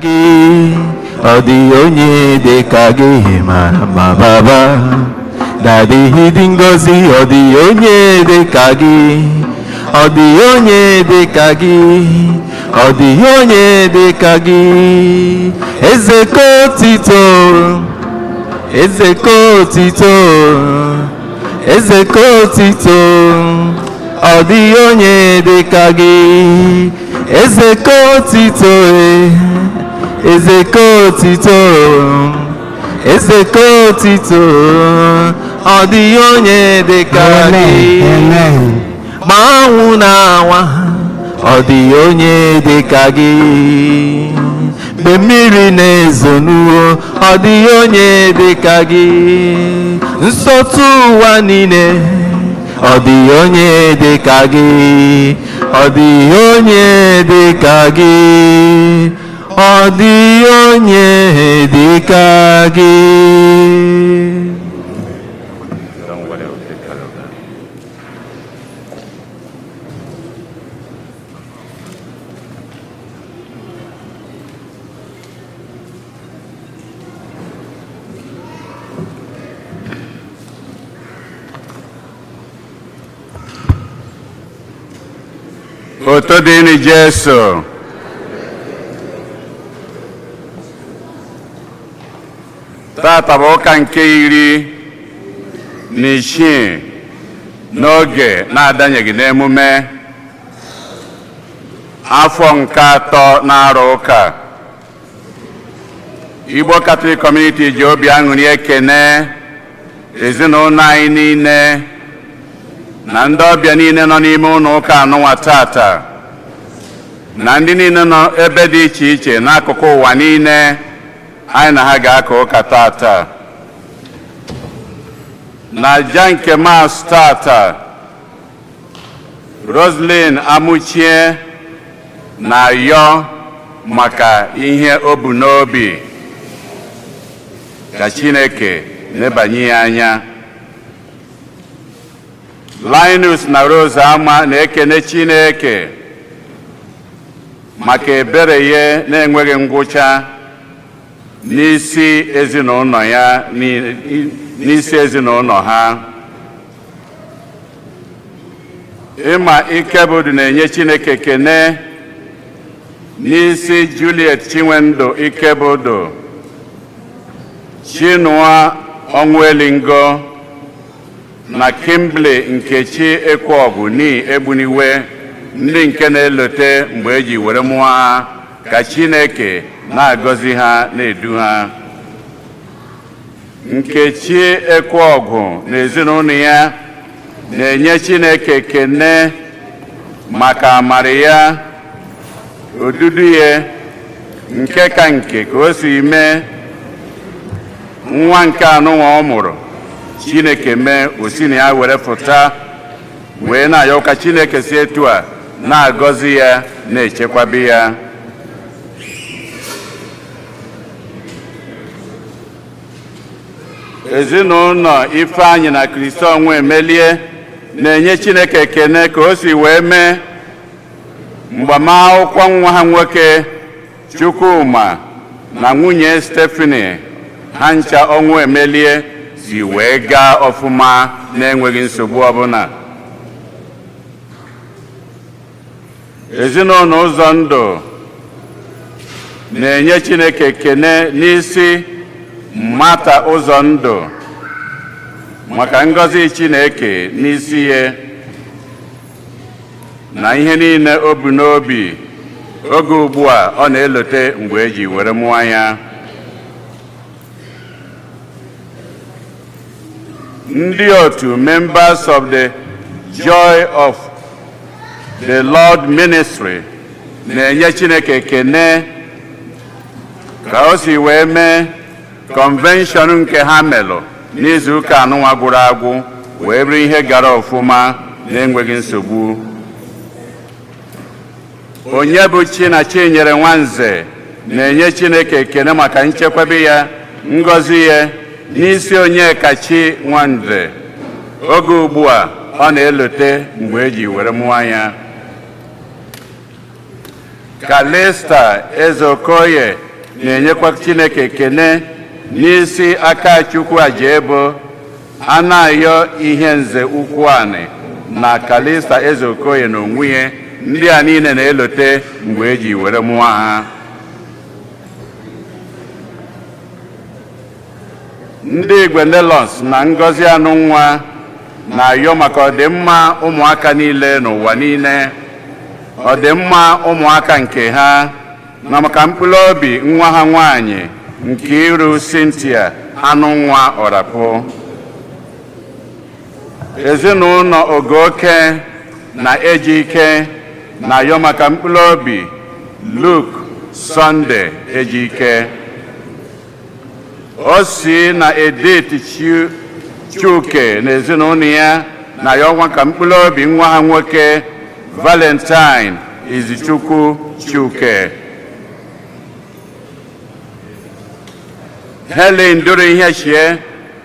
Gị ọ dịghị onye dị ka gị mara mma baba dadịghị dị ngọzi ọ dịghị onye dị ka gị ọ dịghị onye dị ka gị ọ dịghị onye dị ka gị eze ka otito eze ka otito eze ka otito ọ dịghị onye dị ka gị eze ka otito e eze ka otito eze ka otito ọ dịghị onye dị ka gị. Amen. Ma anwụ na-awa ọ dịghị onye dị ka gị mgbe mmiri na-ezo n'uo ọ dịghị onye dị ka gị nsọtụ ụwa niile ọ dịghị onye dị ka gị ọ dịghị onye dị ka gị ọ dịghị onye dị ka gị. Don't worry, I'll take care of that. Oto dịrị Jesu. Tata bụ ụka nke 16 n'oge na-adanyeghị n'emume afọ nke atọ na-arụ ụka. Igbo Catholic Community ji obi aṅụrị ekene ezinụlọ anyị niile na ndị ọbịa niile nọ n'ime ụlọ ụka anụnwa tata na ndị niile nọ ebe dị iche iche n'akụkụ ụwa niile anyị na ha ga-aka ụka tata. Na aja nke Mass tata, Roslyn Amuchie na-ayọ maka ihe o bu n'obi ka Chineke nebanye ya anya. Linus na Rose Ama na-ekene Chineke maka ebere ya na-enweghị ngwụcha n'isi ezinụlọ ya n'isi ezinụlọ ha. Ịma Ikebudu na-enye Chineke kene n'isi Juliet Chinwendu Ikebudu, Chinua Onwelingo na Kimberly Nkechi Ekweọgụ ni Egbuniwe, ndị nke na-elote mgbe eji were mụọ ha, ka Chineke na-agọzi ha na-edu ha. Nkechi Ekweọgụ na ezinụlọ ya na-enye Chineke kene maka amara ya, odudu ya nke ka nke ka o si mee nwa nke anụnwa ọ mụrụ Chineke mee o si na ya were fụta wee na-ayọ ka Chineke si etu a na-agọzi ya na-echekwabe ya. Ezinụlọ Ifeanyị na Kristi ọnwa emelie na-enye Chineke ekene ka o si wee mee mgbamakwụkwọ nwa ha nwoke Chukwuma na nwunye Stephanie ha ncha ọnwa emelie si wee gaa ọfụma na-enweghị nsogbu ọbụla. Ezinụlọ ụzọ ndụ na-enye Chineke ekene n'isi Mata ụzọ ndụ maka ngọzi Chineke n'isi ya na ihe niile o bu n'obi oge ugbu a ọ na-elote mgbe eji were mụọ ya. Ndị otu members of the Joy of the Lord Ministry na-enye Chineke ekene ka o si wee mee convention nke ha melụ n'izu ụka anụnwa gwụrụ agwụ wee bụrụ ihe gara ọfụma na-enweghị nsogbu. Onye bụ Chi na Chinyere Nwanze na-enye Chineke ekene maka nchekwebe ya, ngọzi ya n'isi Onyekachi Nwanze oge ugbu a ọ na-elote mgbe eji were mụọ ya. Kalista Ezeokoye na-enyekwa Chineke ekene n'isi Akachukwu Ajebo, Anayo Ihe Nze Ukwuani na Kalista Ezeokoye na onwe ya. Ndị a niile na-elote mgbe eji were mụọ ha. Ndị Igwe Nelons na Ngozi Anụnwa na-ayọ maka ọdịmma ụmụaka niile n'ụwa niile, ọdịmma ụmụaka nke ha, na maka mkpụrụ obi nwa ha nwanyị Nkiru Cynthia Anụnwa Ọrapụ. Ezinụlọ Ogoke na Ejike na-ayọ maka mkpụrụ obi Luke Sunday Ejike. O si na Edith Chuke na ezinụlọ ya na-ayọ maka mkpụrụ obi nwa ha nwoke Valentine Izichukwu Chuke. Helen Duru Ihe Chie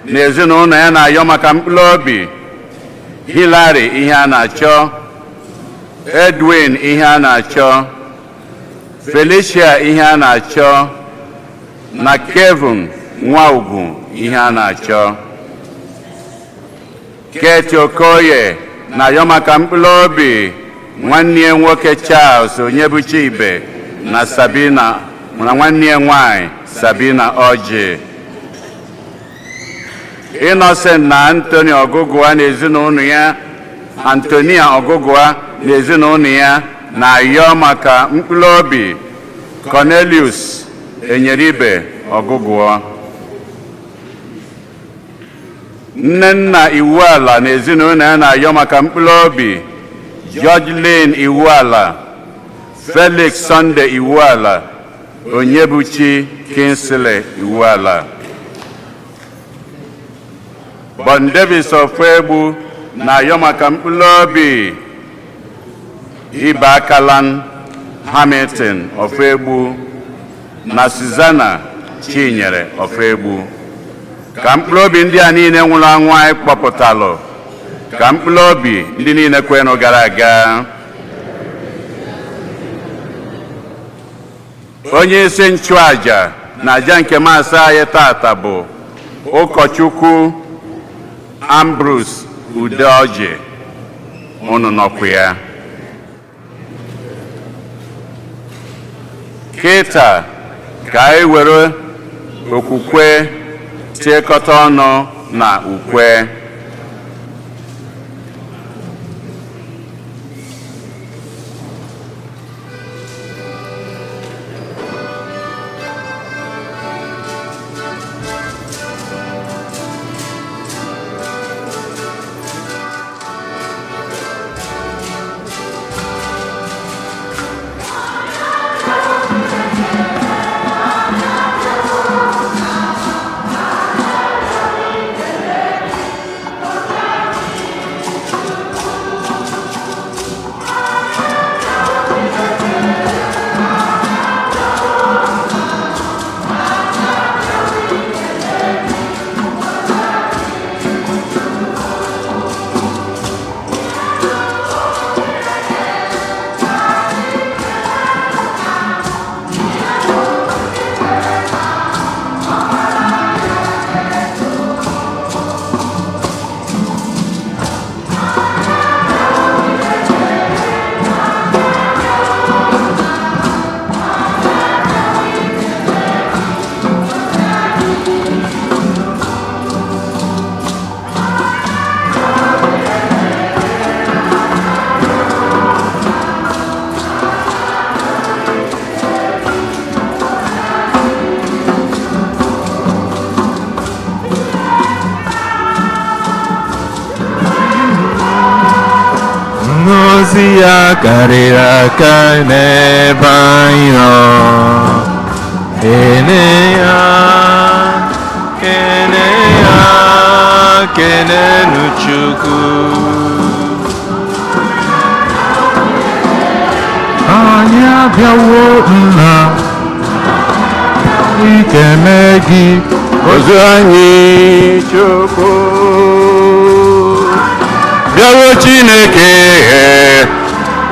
na ezinụlọ ya na-ayọ maka mkpụrụ obi Hilary Ihe a na-achọ, Edwin Ihe a na-achọ, Felicia Ihe a na-achọ na Kevin Nwaugwu Ihe a na-achọ. Kate Okoye na-ayọ maka mkpụrụ obi nwanne ya nwoke Charles Onyebuchi Ibe na Sabina na nwanne ya nwanyị Sabina Ọjị. Innocent na Anthony Ọgụgụa na ezinụlọ ya, Antonia Ọgụgụa na ezinụlọ ya na-ayọ maka mkpụrụ obi Cornelius Enyeribe Ọgụgụa. Nnenna Iwuala na ezinụlọ ya na-ayọ maka mkpụrụ obi George Lane Iwuala, Felix Sunday Iwuala, Onyebuchi Kingsley Iwuala. Bon Davis Ofoegbu na-ayọ maka mkpụrụ obi Ibakalan Hamilton Ofoegbu na Susanna Chinyere Ofoegbu. Ka mkpụrụ obi ndị a niile nwụrụ anwụ anyị kpọpụtalụ, ka mkpụrụ obi ndị niile kwenụ gara aga. Onye isi nchụaja na aja nke Maasị anyị tata bụ ụkọchukwu Ambrose Udeoji. Unu nọkwa ya. Kịta ka anyị were okwukwe tiekọta ọnụ na ukwe. Ngọzi ya karịrị aka n'ebe anyị nọ. Kene ya, kene ya, kenenu Chukwu. Anyị abịawo nna ikele gị. Ozu anyị Chukwu bịawo, Chineke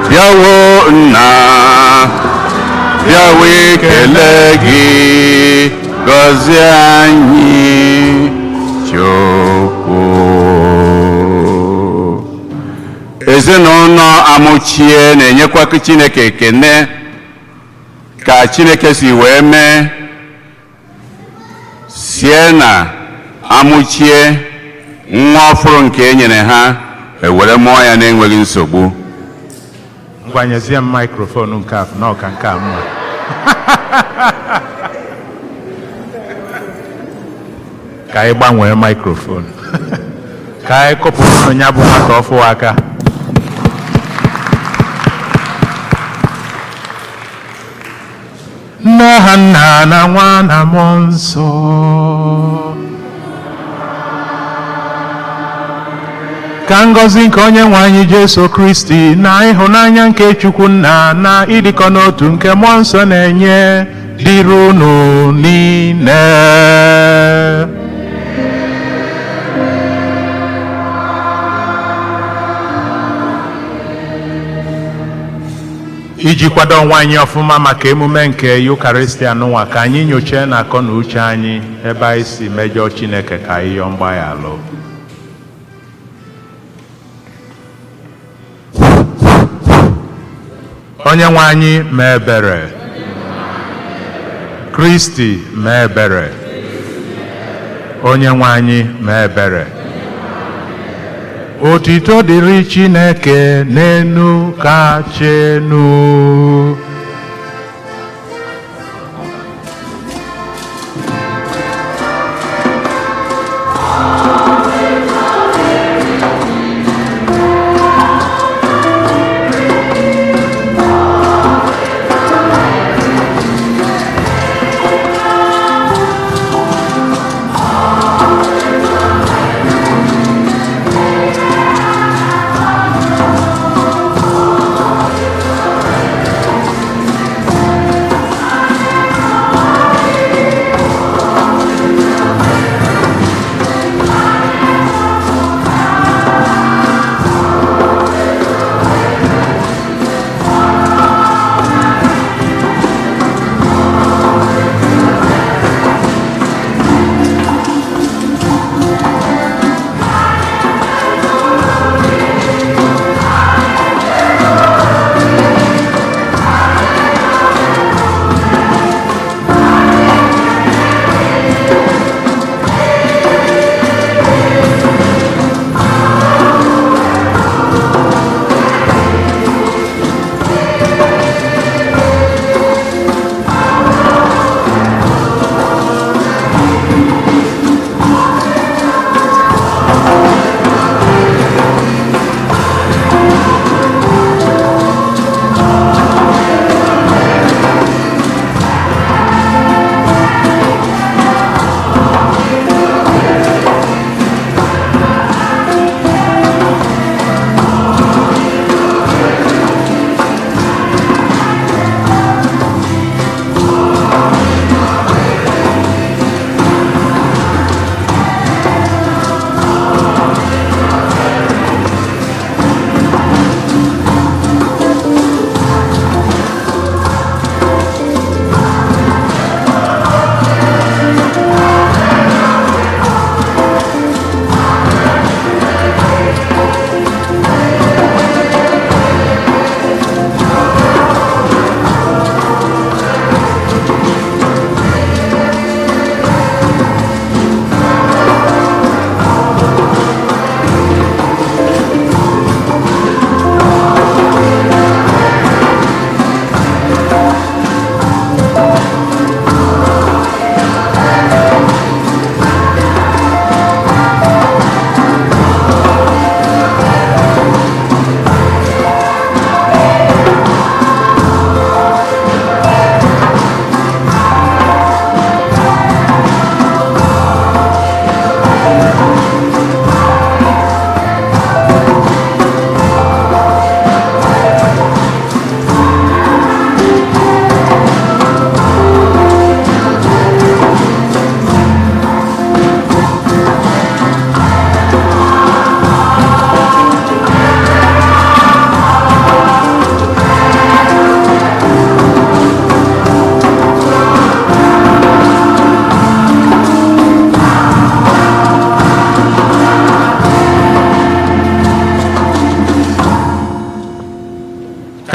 bịawo, nna. Abịawo ekele gị, gọzie anyị, Chukwu. Ezinụlọ Amụchie na-enyekwa Chineke ekene ka Chineke si wee mee sie na Amụchie nwa ọfụrụ nke e nyere ha, ewere mụọ ya na-enweghị nsogbu. Ngwa, nyezie m microphone nke a, na ọka nke a mma. Ka anyị gbanwee microphone, ka anyị kụpụrụ ya bụ nwata ọfụ aka. N'aha Nna na Nwa na Mmụọ Nsọ. Ka ngọzi nke Onye nwe anyị Jesu Kristi na ịhụnanya nke Chukwu Nna na ịdịkọ n'otu nke Mmụọ Nsọ na-enye dịrị unu niile. Iji kwado onwe anyị ọfụma maka emume nke Yukaristia nụnwa, ka anyị nyochie na akọ na uche anyị ebe anyị si mejọọ Chineke, ka anyị yọọ mgbaghalụ. Onye nwe anyị mee ebere. Kristi mee ebere. Onye nwe anyị mee ebere. Otito dịrị Chineke n'enu kacha enu.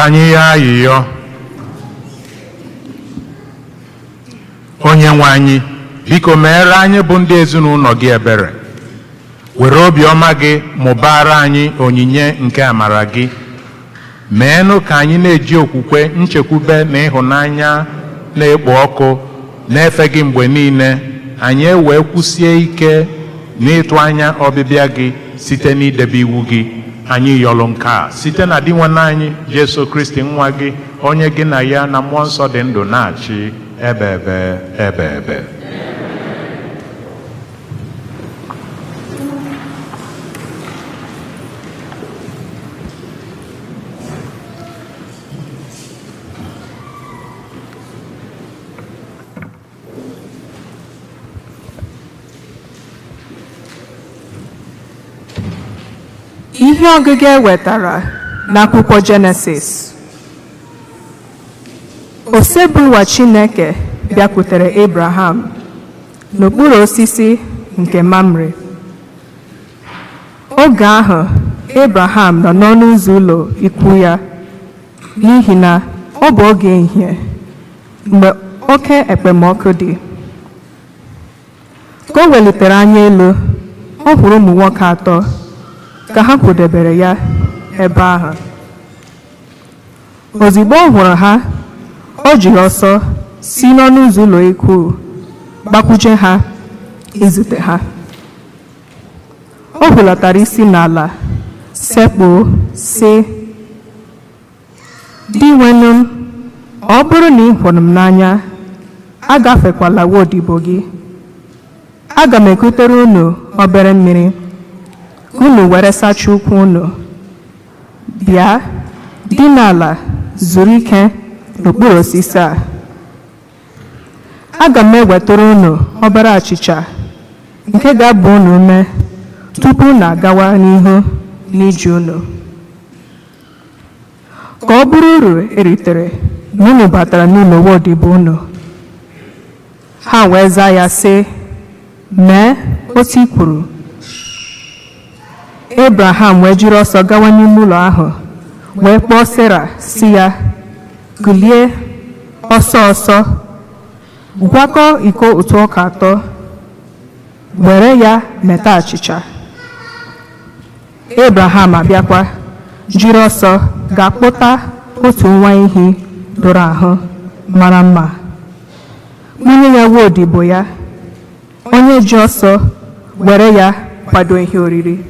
Ka anyị yọọ ayịyọ. Onye nwe anyị, biko meere anyị bụ ndị ezinụlọ gị ebere. Were obiọma gị mụbara anyị onyinye nke amara gị. Meenụ ka anyị na-eji okwukwe, nchekwube na ịhụnanya na-ekpo ọkụ na-efe gị mgbe niile, anyị ewee kwụsie ike n'ịtụ anya ọbịbịa gị site n'idebe iwu gị. Anyị yọrọ nke a site na Dinwenụ anyị Jesu Kristi nwa gị, onye gị na ya na mmụọ nsọ dị ndụ na-achị ebe ebe ebe ebe. Ihe ọgụgụ e wetara n'akwụkwọ Jenesis. Osebụwa Chineke bịakwutere Abraham n'okpuru osisi nke Mamre. Oge ahụ Abraham nọ n'ọnụ ụzọ ụlọ ikwu ya, n'ihi na ọ bụ oge ehihie mgbe oke ekpemọkụ dị. Ka o welitere anya elu, ọ hụrụ ụmụ nwoke atọ ka ha kwụdebere ya ebe ahụ. Ozugbo ọ hụrụ ha, o jiri ọsọ si n'ọnụ ụzọ ụlọ ikwu gbakwuje ha izute ha. O hulatara isi n'ala, sekpuo, sị, Dinwenụ m, ọ bụrụ na ị hụrụ m n'anya, agafekwala nwa odibo gị. Aga m ekutere unu obere mmiri ka unu were sachaa ụkwụ unu. Bịa, dị n'ala, zuru ike n'okpuru osisi a. Aga m ewetara unu obere achịcha nke ga-agba unu ume tupu unu agawa n'ihu n'ije unu. Ka ọ bụrụ uru eritere na unu batara n'ụlọ nwa odibo unu. Ha wee zaa ya sị, mee otu i kwuru. Abraham wee jiri ọsọ gawa n'ime ụlọ ahụ, wee kpọọ Sera sị ya, kulie ọsọ ọsọ, gwakọ iko ụtụ ọka atọ, were ya meta achịcha. Abraham abịakwa, jiri ọsọ ga-akpụta otu nwa ehi doro ahụ mara mma, nwunye ya nwa odibo ya, onye ji ọsọ were ya kwado ihe oriri.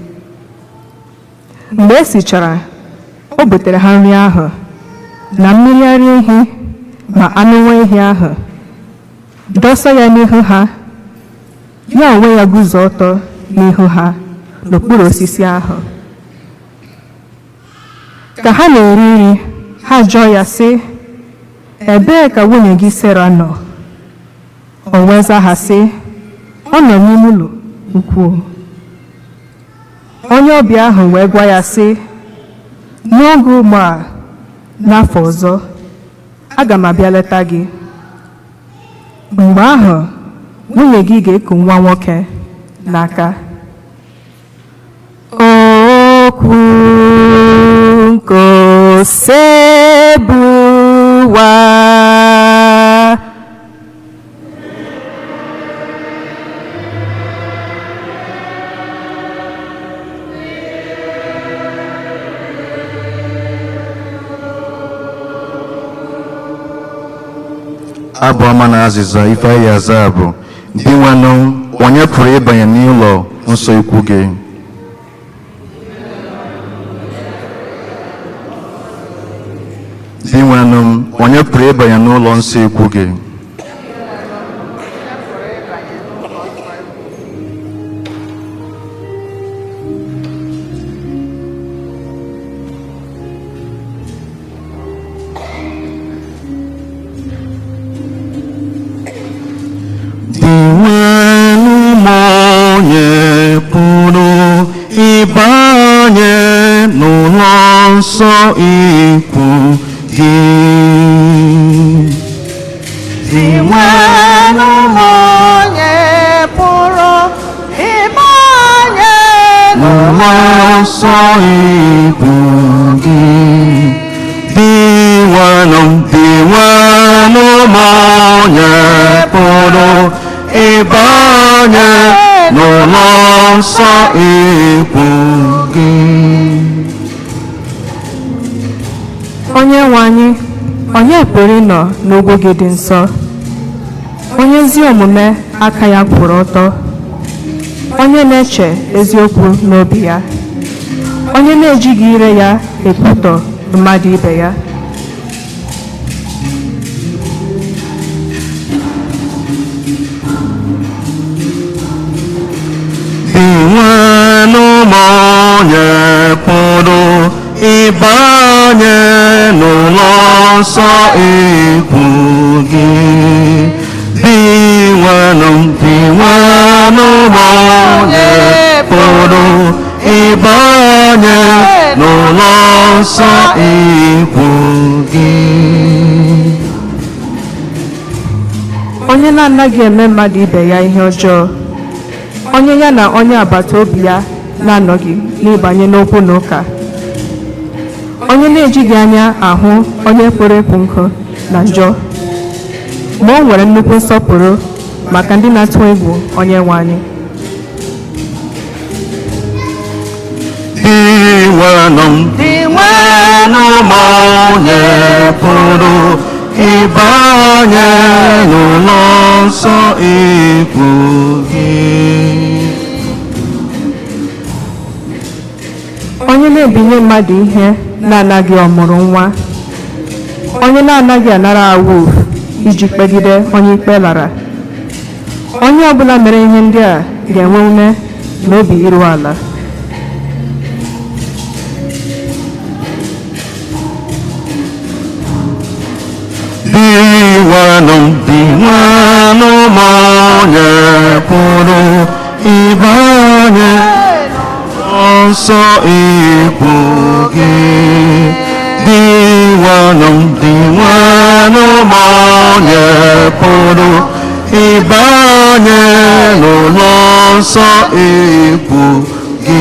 Mgbe e sichara, o butere ha nri ahụ na mmiri ara ehi ma anụ nwa ehi ahụ, dọsa ya n'ihu ha. Ya onwe ya guzo ọtọ n'ihu ha n'okpuru osisi ahụ. Ka ha na-eri nri, ha jụọ ya sị, ebee ka nwunye gị Sera nọ? O wee zaa ha sị, ọ nọ n'ime ụlọ ukwu. Onye ọbịa ahụ wee gwa ya sị, n'oge ugbu a n'afọ ọzọ, aga m abịa leta gị. Mgbe ahụ, nwunye gị ga-eku nwa nwoke n'aka. Okwu nke Osebụwa. Abụ ọma na azịza ife anyị aza bụ, Dinwenụ, onye pụrụ ịbanye n'ụlọ nsọ ikwu gị? Dinwenụ, onye pụrụ ịbanye n'ụlọ nsọ ikwu gị? Dinwenụ m, onye pụrụ ịbanye n'ụlọ nsọ ikwu gị? Dinwenụ m, onye pụrụ ịbanye n'ụlọ nsọ ikwu gị? n'ugwu gị dị nsọ, onye ezi omume aka ya kwụrụ ọtọ, onye na-eche eziokwu n'obi ya, onye na-ejighị ire ya ekwutọ mmadụ ibe ya. Inwenụ m onye pụrụ ịbanye n'ụlọ nsọ ikwu gị. Dinwenụ, dinwenụ m onye pụrụ ịbanye n'ụlọ nsọ ikwu gị. Onye na-anaghị eme mmadụ ibe ya ihe ọjọọ, onye ya na onye agbata obi ya na-anọghị n'ịbanye n'okwu na ụka, onye na-ejighị anya ahụ onye kpọrọ ekwo nkụ na njọ, ma o nwere nnukwu nsọpụrụ maka ndị na-atụ egwu onye nwe anyị. Dinwenụ, dinwenụ m onye pụrụ ịbanye n'ụlọ nsọ ikwu gị. Onye na-ebinye mmadụ ihe na-anaghị ọmụrụ nwa, onye na-anaghị anara awoof iji kpegide onye ikpe lara, onye ọbụla mere ihe ndị a ga-enwe ume na obi iru ala. Dinwenụ, dinwenụ m onye pụrụ ịbanye nsọ ikwu gị. Dinwenụ, dinwenụ m onye pụrụ ịbanye n'ụlọ nsọ ikwu gị.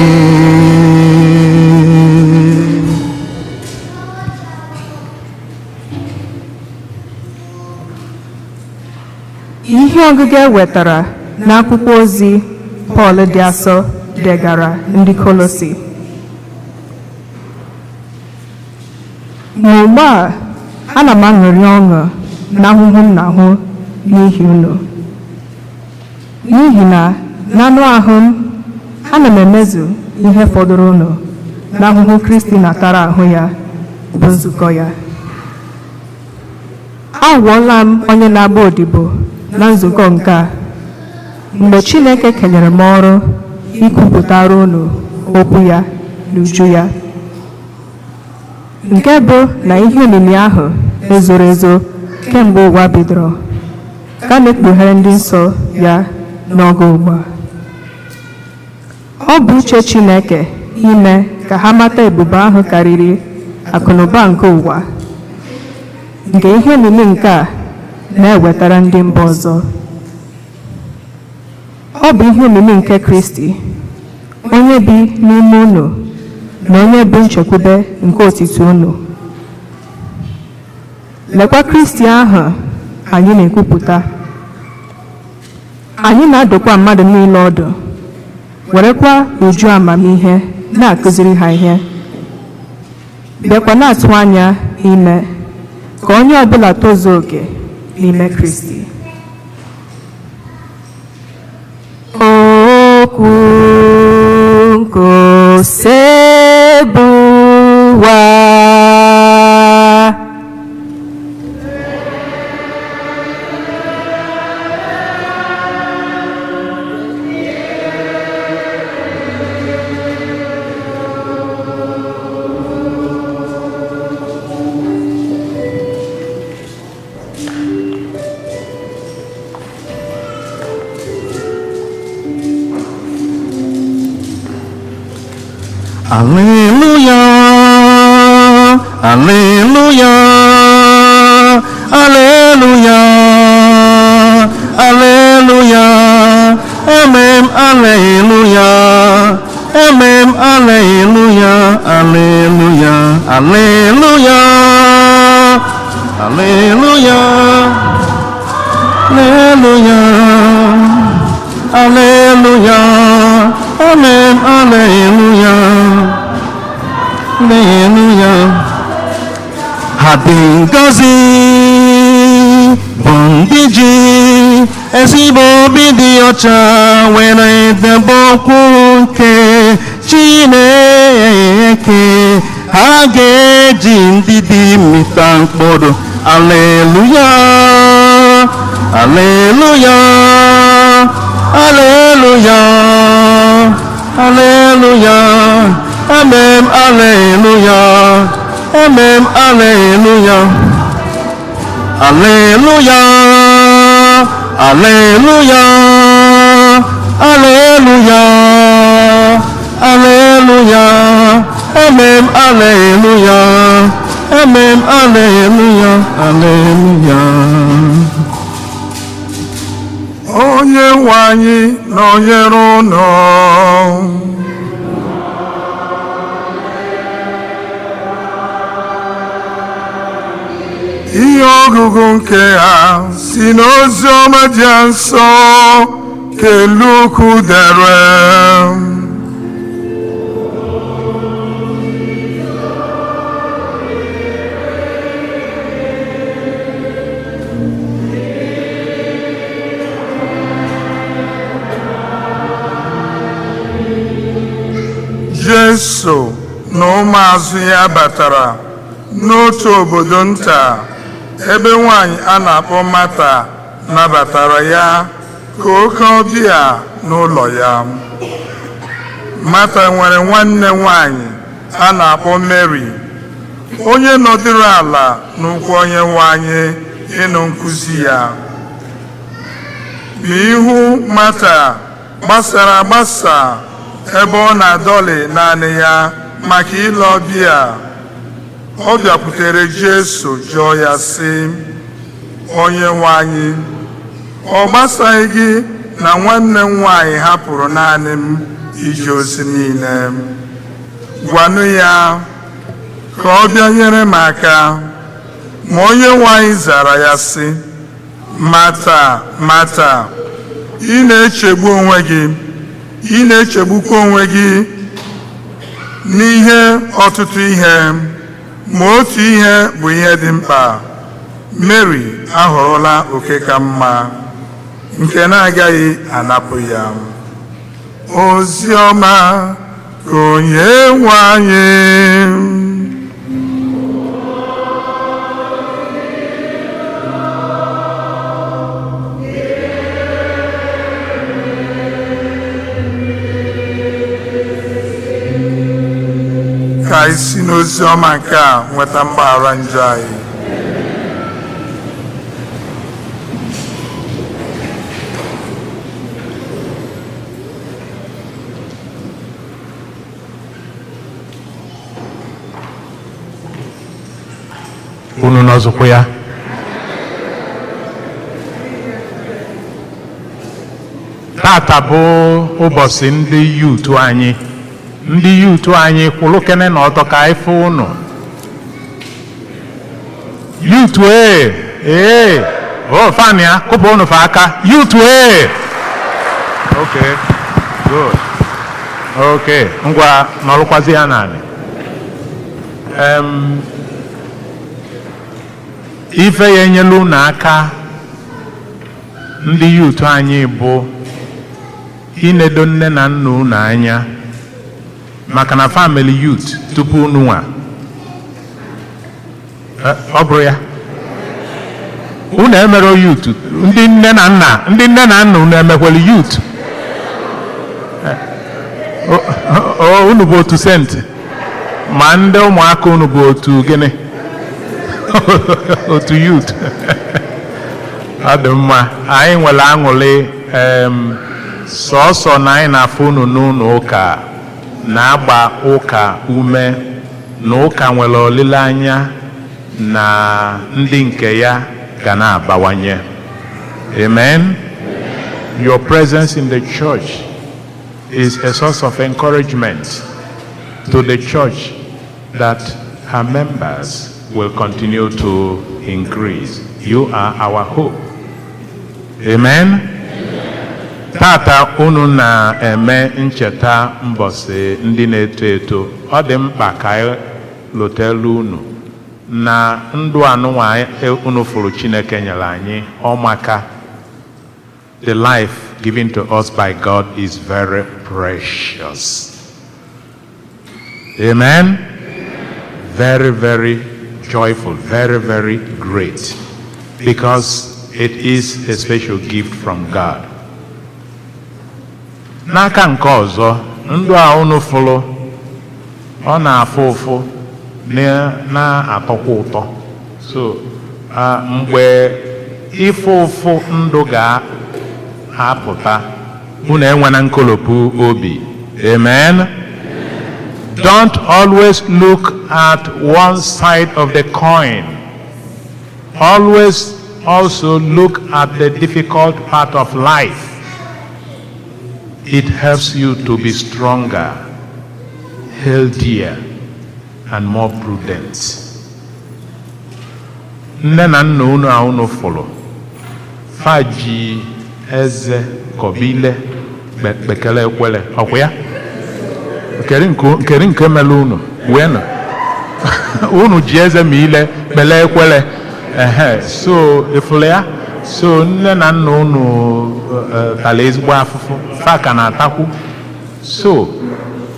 Ihe ọgụgụ e wetara n'akwụkwọ ozi Pọl dị asọ degara ndị Kolosi. Ma ugbu a, ana m aṅụrị ọṅụ n'ahụhụ m na-ahụ n'ihi unu, n'ihi na n'anụ ahụ m ana m emezu ihe fọdụrụ unu n'ahụhụ Kristi natara ahụ ya bụ nzukọ ya. Awụọla m onye na-agba odibo na nzukọ nke a, mgbe Chineke kenyere m ọrụ ikwupụtara unu okwu ya n'uju ya, nke bụ na ihe omimi ahụ ezoro ezo kemgbe ụwa bidoro ka na-ekpughere ndị nsọ ya n'oge ugbu a. Ọ bụ uche Chineke ime ka ha mata ebube ahụ karịrị akụnụba nke ụwa, nke ihe omimi nke a na-ewetara ndị mba ọzọ. Ọ bụ ihe omimi nke Kristi, onye bi n'ime unu na onye bụ nchekwube nke otito unu. Lekwa Kristi ahụ anyị na-ekwupụta. Anyị na-adụkwa mmadụ niile ọdụ, werekwa uju amamihe na-akụziri ha ihe, bịakwa na-atụ anya ime ka onye ọbụla tozuo oke n'ime Kristi. Okwu nke Osebụwa. Alleluia, alleluia, alleluia, alleluia, amen, alleluia, amen, alleluia, alleluia, alleluia, alleluia, alleluia, alleluia, amen, alleluia, alleluia. Ha dị ngọzi Ezigbo obi dị ọcha were debe okwu nke Chineke. Ha ga-eji ndidi mịta mkpụrụ. Aleluya, aleluya, aleluya, aleluya, amen, aleluya, amen, aleluya. Aleluya, aleluya, aleluya, aleluya, amen, aleluya, amen, aleluya, aleluya. Onye nwe anyị nọnyere unu. Ihe ọgụgụ nke a si n'ozi ọma dị nsọ nke Luk dere. Jesu na ụmụazụ ya batara n'otu obodo nta ebe nwanyị a na-akpọ Mata nabatara ya ka oke ọbịa n'ụlọ ya. Mata nwere nwanne nwanyị a na-akpọ Mary, onye nọdụrụ ala n'ụkwụ onye nwe anyị ịnụ nkuzi ya. Ma ihu Mata gbasara agbasa ebe ọ na-adọlị naanị ya maka ile ọbịa. Ọ bịakwutere Jesu jụọ ya sị, Onye nwe anyị, ọ gbasaghị gị na nwanne m nwaanyị hapụrụ naanị m ije ozi niile? Gwanụ ya ka ọ bịa nyere m aka. Ma onye nwe anyị zara ya sị, Mata, Mata, ị na-echegbu onwe gị, ị na-echegbukwa onwe gị n'ihe ọtụtụ ihe, ma otu ihe bụ ihe dị mkpa. Mary ahọrọla oke ka mma nke na-agaghị anapụ ya. Ozi ọma ka onye nwe anyị. Ka anyị si n'ozi ọma nke a nweta mgbaghara njọ anyị. Unu nọzụkwa ya? Tata bụ ụbọchị ndị youth anyị. Ndị youth anyị, kwụrụ kene na ọtọ ka anyị fụ unu. Youth ee ee o fan ya kụpụ unu fa aka. Youth ee, okay, good, okay, ngwa nọrụkwazi ya naanị. Ife ya enyela unu aka ndị youth anyị bụ inedo nne na nna unu anya, maka na family youth tupu unu nwa. Ọ bụrụ ya unu emero youth, ndị nne na nna, ndị nne na nna unu emekwelu youth. Unu bụ otu senti, ma ndị ụmụaka unu bụ otu gịnị? Otu youth. Ọ dị mma, anyị nwere aṅụrị. Sọọsọ na anyị na-afụ unu n'ụlọ ụka na-agba ụka ume na ụka nwere olileanya na ndị nke ya ga na-abawanye. Amen. Your presence in the church is a source of encouragement to the church that her members will continue to increase. You are our hope. Amen. Tata unu na-eme ncheta mbọsị ndị na-eto eto. Ọ dị mkpa ka anyị lotelu unu na ndụ anụnwa unu fụrụ Chineke nyere anyị ọmaka. The life given to us by God is very precious. Amen? Very, very joyful, very, very great. Because it is a special gift from God. N'aka nke ọzọ, ndụ a unu fụlụ, ọ na-afụ ụfụ, na-atọkwa ụtọ. So, mgbe ịfụ ụfụ ndụ ga-apụta, unu enwena nkolopụ obi. Amen? Don't always look at one side of the coin. Always also look at the difficult part of life. It helps you to be stronger, healthier, and more prudent. Nne na nna unu a unu fụrụ, fa ji eze kọbile kpekele ekwele, ọkwa ya? Kedu nke mere unu? Wee nụ. Unu ji eze ma ile kpele ekwele. Ehe, so ịfụrụ ya? So nne na nna unu tara ezigbo afụfụ, fa ka na-atakwu. So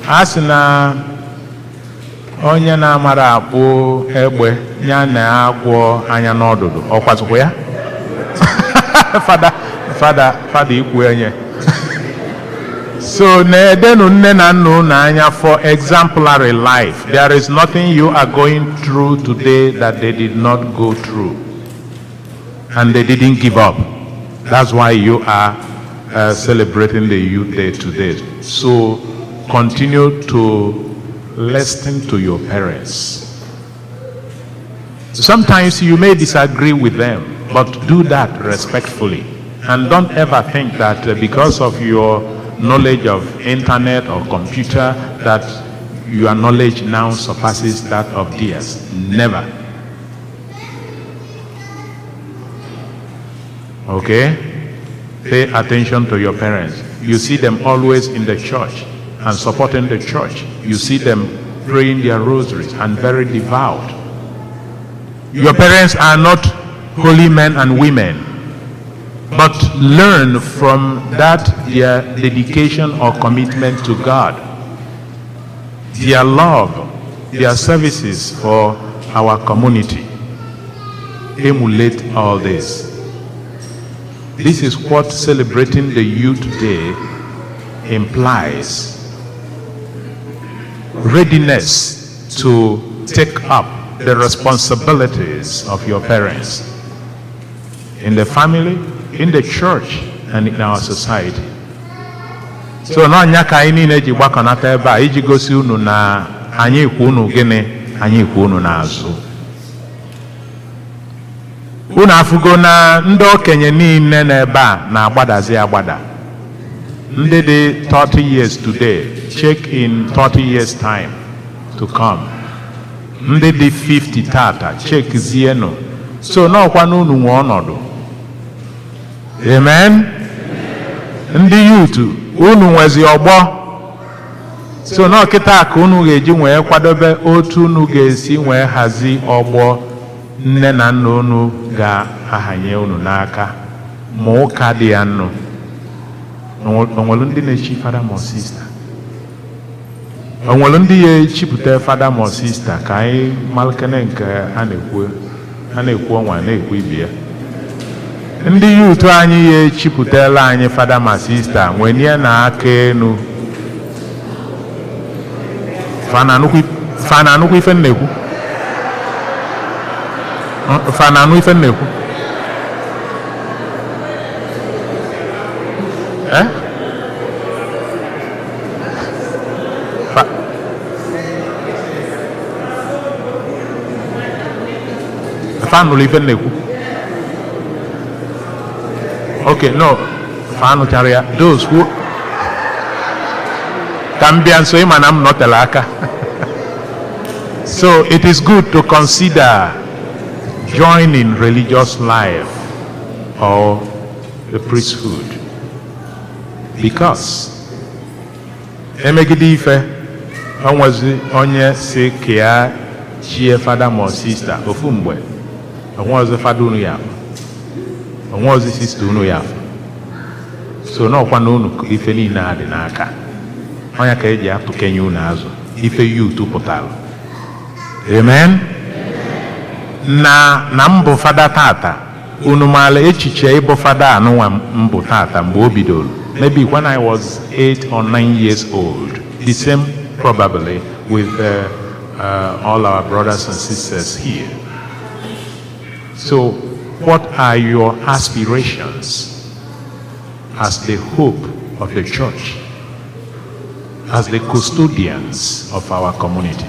a sị na onye na-amara akpụ egbe ya na-agwọ anya n'ọdụdụ, ọ kwazikwa ya? Fada, fada, fada, ikwu enye. So na-edenu nne na nna unu anya for exemplary life. There is nothing you are going through today that they did not go through. And they didn't give up. That's why you are celebrating the Youth Day today. So continue to listen to your parents. Sometimes you may disagree with them, but do that respectfully. And don't ever think that because of your knowledge of internet or computer that your knowledge now surpasses that of theirs. Never. Okay? Pay attention to your parents. You see them always in the church and supporting the church. You see them praying their rosaries and very devout. Your parents are not holy men and women, but learn from that their dedication or commitment to God, their love, their services for our community. Emulate all this. This is what celebrating the Youth Day implies. Readiness to take up the responsibilities of your parents in the family, in the church, and in our society. So n'ọnya ka anyị niile ji gbakọnata ebe a iji gosi unu na anyị kwu unu gịnị, anyị kwu unu n'azụ. Unu afụgo na ndị okenye niile n'ebe a na-agbadazi agbada. Ndị dị 30 years today, check in 30 years' time to come. Ndị dị 50 tata, check zienụ. So n'ọkwa n'unu nwe ọnọdụ. Amen. Ndị youth, unu nwezi ọgbọ. So n'ọkịta ka unu ga-eji wee kwadobe otu unu ga-esi wee hazi ọgbọ nne na nna unu ga-ahanye unu n'aka ma ụka dị ya nnụ. Onwere ndị na-echi fada ma sista? Onwere ndị ya echipụta fada ma sista ka anyị malụkene nke a na-ekwu, a na-ekwu ọnwa na-ekwu ibe ya? Ndị youth anyị ya echipụtala anyị fada ma sista, nwenye na aka enu. Fa na-anụkwu ife m na-ekwu? Fa na-anụ ife m na-ekwu? Eh? Fa nụrụ ife m na-ekwu? Okay, no, fa anụchara ya. Those who ka m bịa nso, ịma na m nọtere aka. So it is good to consider joining religious life or the priesthood, because emegide ife onwezi onye si ka ya chie fada ma sista ofu mgbe, onwezi fada unu ya afụ, onwezi sista unu ya afụ. So n'ọkwa na unu ife niile a dị n'aka ọnya ka eji atụkenye unu azụ ife youth pụtara. Amen. Na mbụ fada tata, unu maara echiche ịbụ fada anụnwa mbụ tata mgbe o bidoro, maybe when I was 8 or 9 years old, the same probably with all our brothers and sisters here. So what are your aspirations as the hope of the church, as the custodians of our community?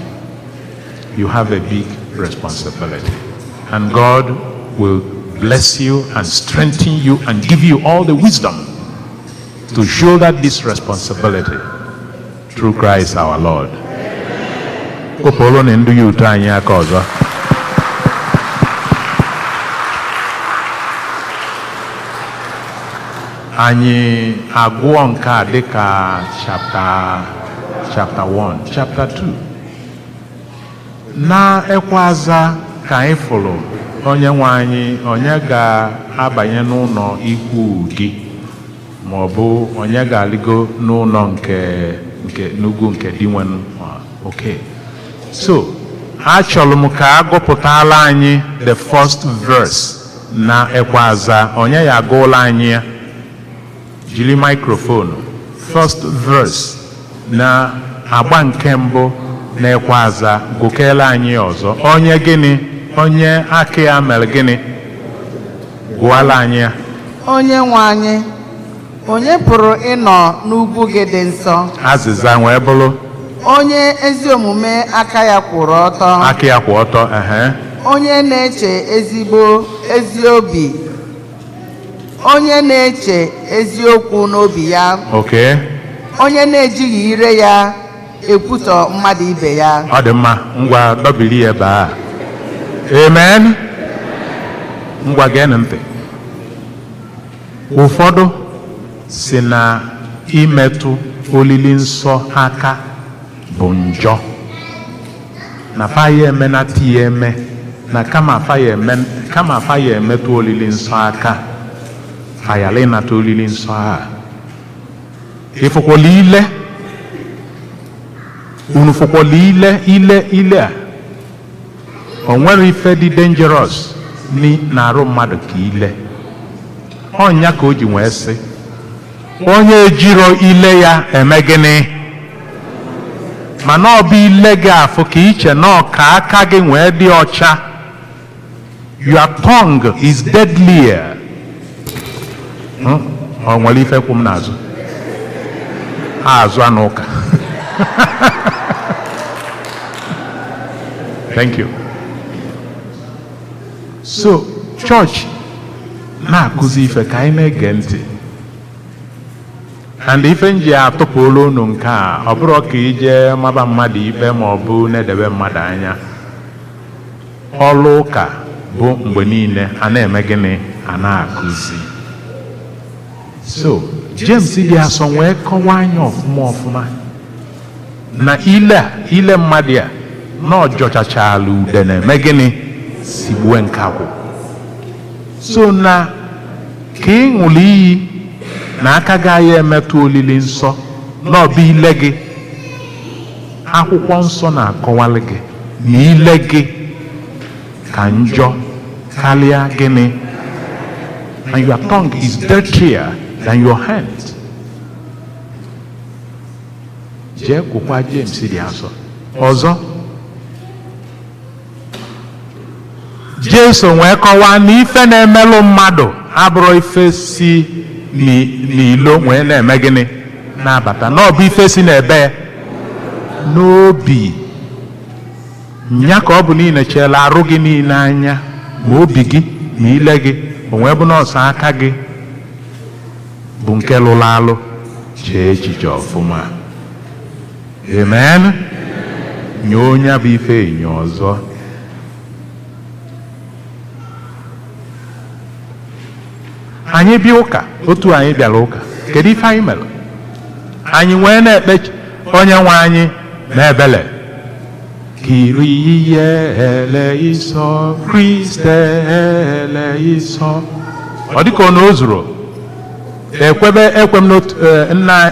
You have a big responsibility. And God will bless you and strengthen you and give you all the wisdom to shoulder this responsibility through Christ our Lord. Kụpụrụ na ndị youth anyị aka ọzọ. Anyị agụọ nke a dịka chapter 1, chapter 2. Na ekwe aza ka anyị fụrụ onye nwe anyị, onye ga-abanye n'ụlọ ikwu gị, ma ọ bụ onye ga-alịgo n'ụlọ nke n'ugwu nke Dinwenụ? Okay, so achọrọ m ka a gụpụtala anyị the first verse na ekwe aza. Onye ya agụụla anyị ya? Jiri microphone. First verse na agba nke mbụ na ekwe aza, gụkele anyị ọzọ. Onye gịnị? Onye aka ya mere gịnị? Gụọla anyị ya. Onye nwe anyị, onye pụrụ ịnọ n'ugwu gị dị nsọ? Azịza wee bụrụ? Onye ezi omume aka ya kwụrụ ọtọ. Aka ya kwụ ọtọ, ehe. Onye na-eche ezigbo ezi obi, onye na-eche eziokwu n'obi ya. Onye na-ejighị ire ya ekwutọ mmadụ ibe ya. Ọ dị mma. Ngwa, dọbiri ya ebe a. Amen. Ngwa, geenụ ntị. Ụfọdụ si na imetụ olili nsọ aka bụ njọ, na fa ya eme na ti ya eme na kama fa ya eme, kama fa ya emetụ olili nsọ aka, fa yala ịnata olili nsọ a. Ịfụkwala ile unu, fụkwala ile ile a, o nwere ife dị dangerous na-arụ mmadụ ka ile. Ọnya ka o ji wee sị onye ejiro ile ya eme gịnị? Mana ọ bụ ile gị afụ ka iche na ọ ka aka gị wee dị ọcha. Your tongue is deadlier. Ọ nwere ife kwụ m n'azụ azụ anụ ụka. Thank you. So church na-akụzi ife ka anyị na-ege ntị. And ife m ji atụpụrụ unu nke a, ọ bụrụ ka ije maba mmadụ ikpe ma ọ bụ na-edebe mmadụ anya. Ọrụ ụka bụ mgbe niile a na-eme gịnị? A na-akụzi. So James dị asọ wee kọwaa anya ọfụma ọfụma na ile a, ile mmadụ a, na ọjọchachala ude na-eme gịnị? Sigbue nkakwụ. So na ka ị ṅụrụ iyi na aka gị ya emetụ olili nsọ, na ọ bụ ile gị. Akwụkwọ nsọ na-akọwalị gị na ile gị ka njọ karịa gịnị? And your tongue is dirtier than your hand. Jee gwụkwa James dị asọ ọzọ. Jesu wee kọwaa na ife na-emelụ mmadụ abụrụ ife si n'ilo wee na-eme gịnị? Na-abata, na ọ bụ ife si n'ebe n'obi nya ka ọ bụ niile cheela arụ gị niile anya, ma obi gị ma ile gị. O wee bụ nọọsụ aka gị bụ nke lụrụ alụ. Chee echiche ọfụma. Amen. Nye onye bụ ife enyo ọzọ. Anyị bịa ụka otu anyị bịara ụka, kedu ife anyị mere? Anyị wee na-ekpe onye nwe anyị na ebele Kyrie eleison, Christe eleison. Ọ dịka ọ na o zuru. Ekwebe ekwe m n'otu nna,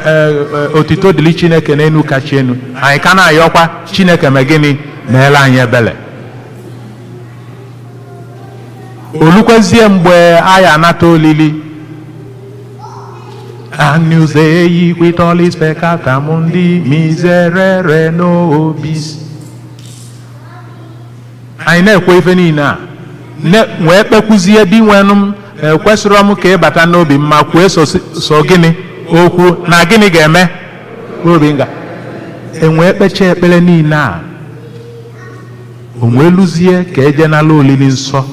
otito dịrị Chineke n'enu kacha enu. Anyị ka na-ayọkwa Chineke mee gịnị? Meela anyị ebele. Olukwezie mgbe anyị anata olili, Agnus Dei qui tollis peccata mundi, miserere nobis. Anyị na-ekwe ife niile a wee kpekwuzie di nwenụ m, ekwesịrọ m ka ị bata n'obi m, ma kwue so gịnị okwu na gịnị ga-eme obi nga enwee kpechaa ekpere niile a, o nwee luzie ka eje n'ala olili nsọ,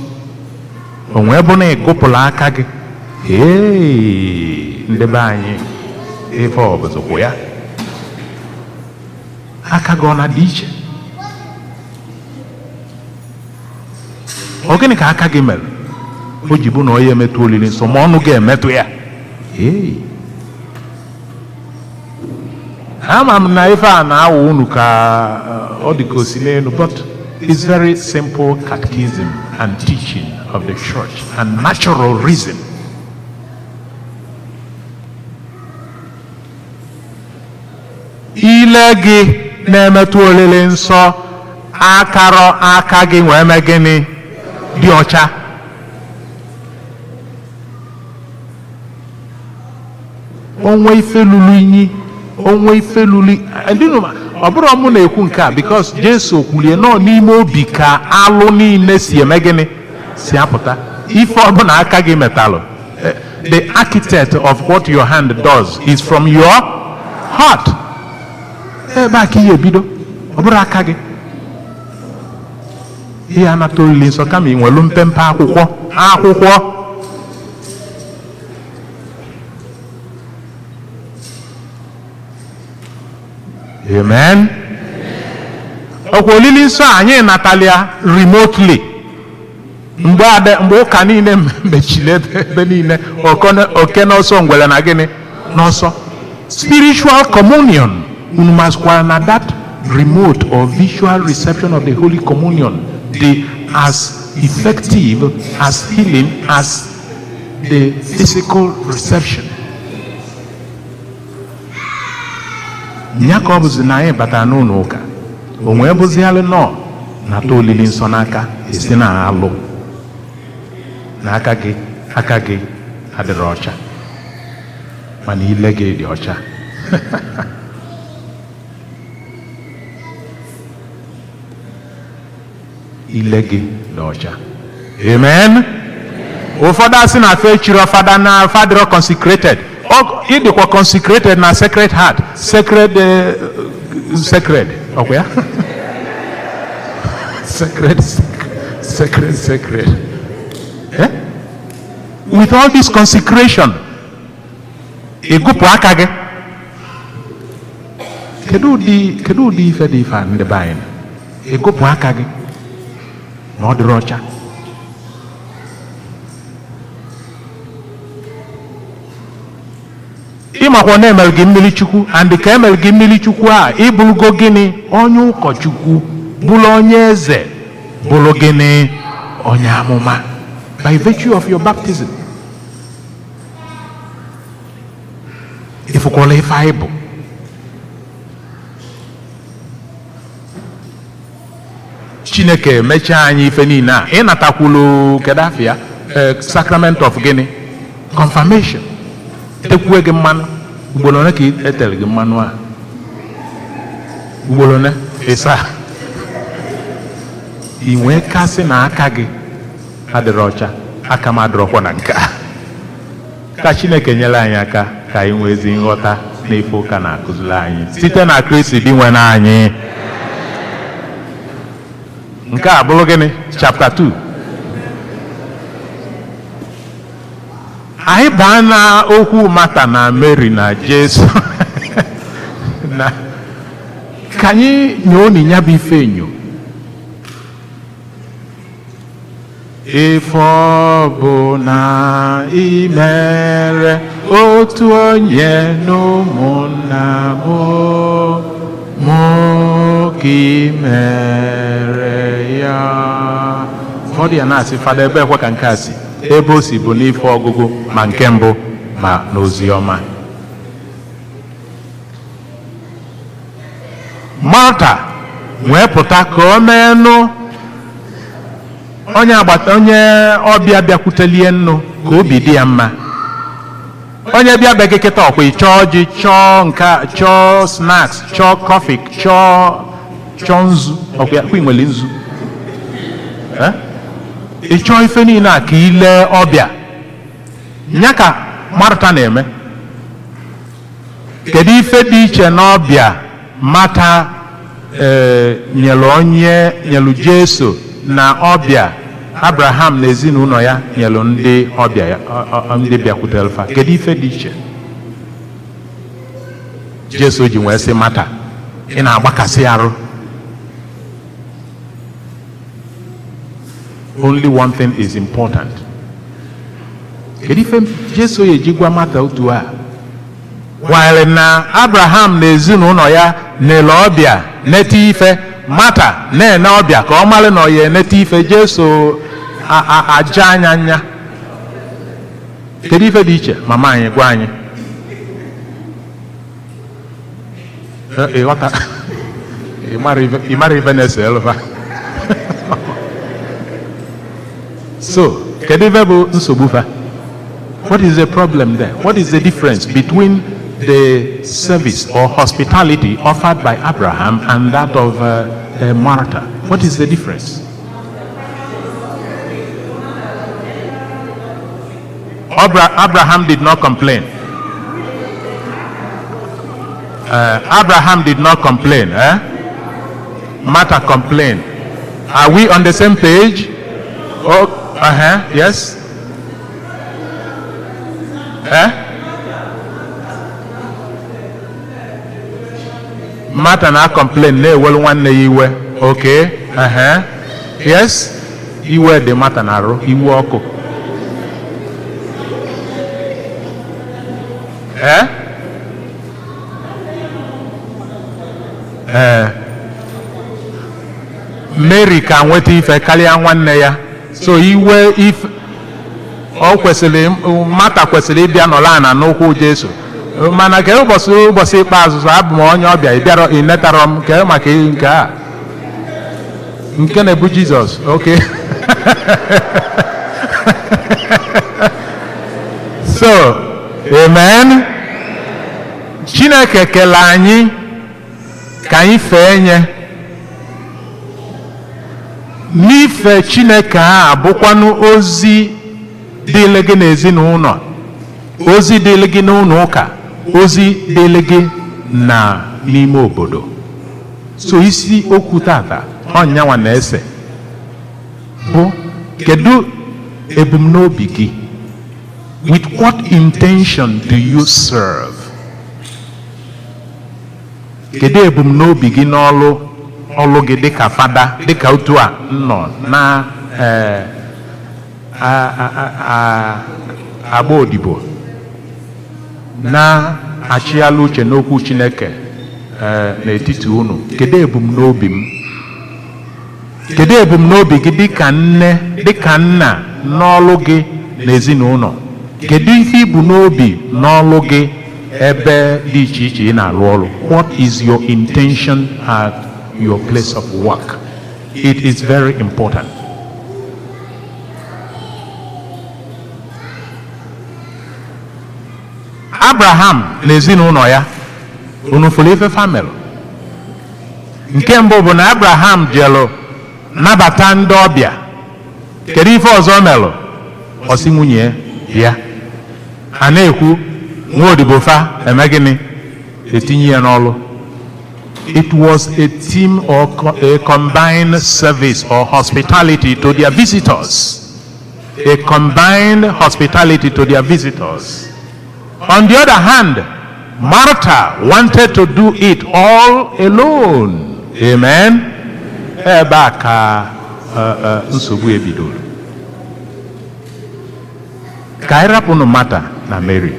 o nwee bụ na ị gụpụrụ aka gị. Ee, ndị be anyị, ife ọbụzụkwụ ya aka gị ọ na-adị iche? Ọ gịnị ka aka gị mere o ji bụ na ọ ya emetụ olili nsọ ma ọnụ ga-emetụ ya? Ee, ama m na ife a na-awụ unu ka ọ dị ka o si n'elu, but it's very simple catechism and teaching of the church and natural reason. Ile gị na-emetụ olili nsọ, akarọ aka gị wee mee gịnị? Dị ọcha. Onwe ife lulu inyi, onwe ife lulu ọ bụrụ mụ na-ekwu nke a, because Jesu kwulie nọ n'ime obi ka alụ niile si eme gịnị? Si apụta. Ife ọbụla aka gị metalụ, the architect of what your hand does is from your heart. Ebe a ka ihe ebido, ọ bụrụ aka gị ihe anata olili nsọ, kama ị nwelu mpempe akwụkwọ. Amen. Ọkwa olili nsọ anyị natalia remotely mgbe mgbe ụka niile mechiri ebe niile, oke n'ọsọ, ngwere na gịnị n'ọsọ. Spiritual communion, unu masịkwara na that remote or visual reception of the Holy Communion dị as effective as healing as the physical reception. Ya ka ọ bụzi na anyị batara n'ụlọ ụka, o nwee bụzialụ nọ nata olili nsọ n'aka, esi na alụ na aka gị, aka gị adịrị ọcha, mana ile gị dị ọcha. Ile gị dị ọcha. Amen. Ụfọdụ asị na fe chiri fada na fadịrọ consecrated. Ịdịkwa consecrated na Sacred Heart, sacred, sacred, ọkwa ya sacred, sacred, sacred, eh? With all this consecration, ịgụpụ aka gị, kedu ụdị ife dị ife a ndị be anyị ịgụpụ aka gị na ọ dịrị ọcha? Ịmakwa na emere gị mmiri chukwu, and ka emere gị mmiri chukwu a, ịbụrụgo gịnị? Onye ụkọchukwu, bụrụ onye eze, bụrụ gịnị? Onye amụma, by virtue of your baptism. Ịfụkwala ife anyị bụ Chineke emechaa anyị ife niile a, ịnatakwulu kedu afịa sacrament of gịnị? Confirmation. Etekwue gị mmanụ. Ugboro ole ka etere gị mmanụ a? Ugboro ole? Ịsa ị nwee kasị na aka gị adịrị ọcha. Aka m adịrọkwa na nke a. Ka Chineke nyere anyị aka ka anyị nwee ezi nghọta n'ife ụka na-akụziri anyị site na Kristi dị nwe anyị. Nke a bụrụ gịnị? Chapter 2. Anyị baa na okwu Mata na Mary na Jesu na ka anyị nyoo n'ịnya bụ ife enyo. Ife ọ bụ na imere otu onye n'ụmụnna mụ ka imere ya. Ụfọdụ ya na-asị, "Fada, ebe ekwe ka nke a si?" Ebe o si bụ n'ife ọgụgụ, ma nke mbụ Ma n'ozi ọma, Marta wee pụta ka o mee nụ onye agbata onye ọbịa bịakwutelie nnu ka obi dị ya mma. Onye bịa be gị kịta, ọkwa ị chọọ ji, chọọ nka, chọọ snacks, chọọ coffee, chọọ nzu, ọkwa ị nwere nzu, ị chọọ ife niile a ka ị lee ọbịa nya ka Marta na-eme. Kedu ife dị iche n'ọbịa Marta nyelu onye nyelu Jesu na ọbịa Abraham na ezinụlọ ya nyelu ndị ọbịa ya, ndị bịakwutere fa? Kedu ife dị iche Jesu ji wee sị, "Marta, ị na-agbakasị arụ"? Only one thing is important. Kedu ife Jesu ya eji gwa Marta otu a, while na Abraham na ezinụlọ ya na-ele ọbịa nete ife? Marta na-ene ọbịa ka ọ mara na ọ ya enete ife. Jesu aja anya anya. Kedu ife dị iche? Mama anyị, gwa anyị. Ịghọta? Ị mara ife na-ese elfa. So kedu ife bụ nsogbu fa? What is the problem there? What is the difference between the service or hospitality offered by Abraham and that of Martha? What is the difference? Abraham did not complain. Abraham did not complain. Eh? Martha complained. Are we on the same page? Oh, yes. Eh? Martha na complain, na-ewelu nwanne ya iwe. Okay. Yes. Iwe dị Martha na-arụ, iwe ọkụ. Eh? Ee. Mary ka nweta ife karịa nwanne ya, so iwe ife ọ kwesịrị, Martha kwesịrị ịbịa nọrọ ana n'ụkwụ Jesu, mana ka ụbọchị ikpeazụ, so abụ m onye ọbịa, ị bịara ị netara m ke maka nke a nke na-ebu Jizọs. Okay, so amen. Chineke kele anyị ka anyị fee nye. N'ife Chineke a bụkwanụ ozi dịịrị gị n'ezinụlọ, ozi dịịrị gị n'ụlọ ụka, ozi dịịrị gị na n'ime obodo. So isi okwu tata ọnyanwa na-ese bụ, kedu ebumnobi gị? With what intention do you serve? Kedu ebumnobi gị n'ọlụ ọlụ gị dịka fada, dịka otu a nọ na agba odibo na-achịghalụ uche n'okwu Chineke n'etiti unu? Kedu ebumnobi m? Kedu ebumnobi gị dịka nne, dịka nna, n'ọlụ gị n'ezinụlọ? Kedu ife ibu n'obi n'ọlụ gị ebe dị iche iche ị na-arụ ọrụ? What is your intention at your place of work? It is very important. Abraham na ezinụlọ ya, unu fụrụ ife family. Nke mbụ bụ na Abraham jelụ nabata ndị ọbịa. Kedu ife ọzọ melụ? Ọ sị nwunye bịa. A na-ekwu nwa odibo fa eme gịnị? Etinye ya n'ọlụ. It was a team or a combined service or hospitality to their visitors, a combined hospitality to their visitors. On the other hand, Martha wanted to do it all alone. Amen. Ebe a ka nsogbu ebidoro. Ka anyị rapụnụ Martha na Mary.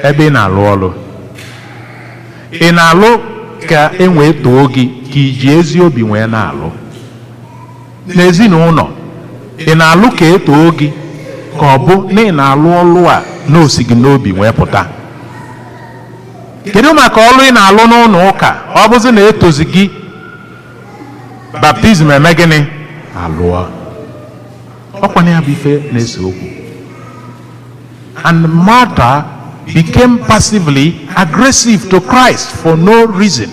Ebe ị na-alụ ọlụ, ị na-alụ ka e wee too gị, ka iji ezi obi wee na-alụ n'ezinụlọ? Ị na-alụ ka etoo gị ka ọ bụ na ị na-alụ ọlụ a na osi gị n'obi wee pụta? Kedu maka ọlụ ị na-alụ n'ụlọ ụka? Ọ bụzi na etozi gị baptizim eme gịnị? Alụọ. Ọkwana ya bụ ife na-ese okwu. And Martha became passively aggressive to Christ for no reason.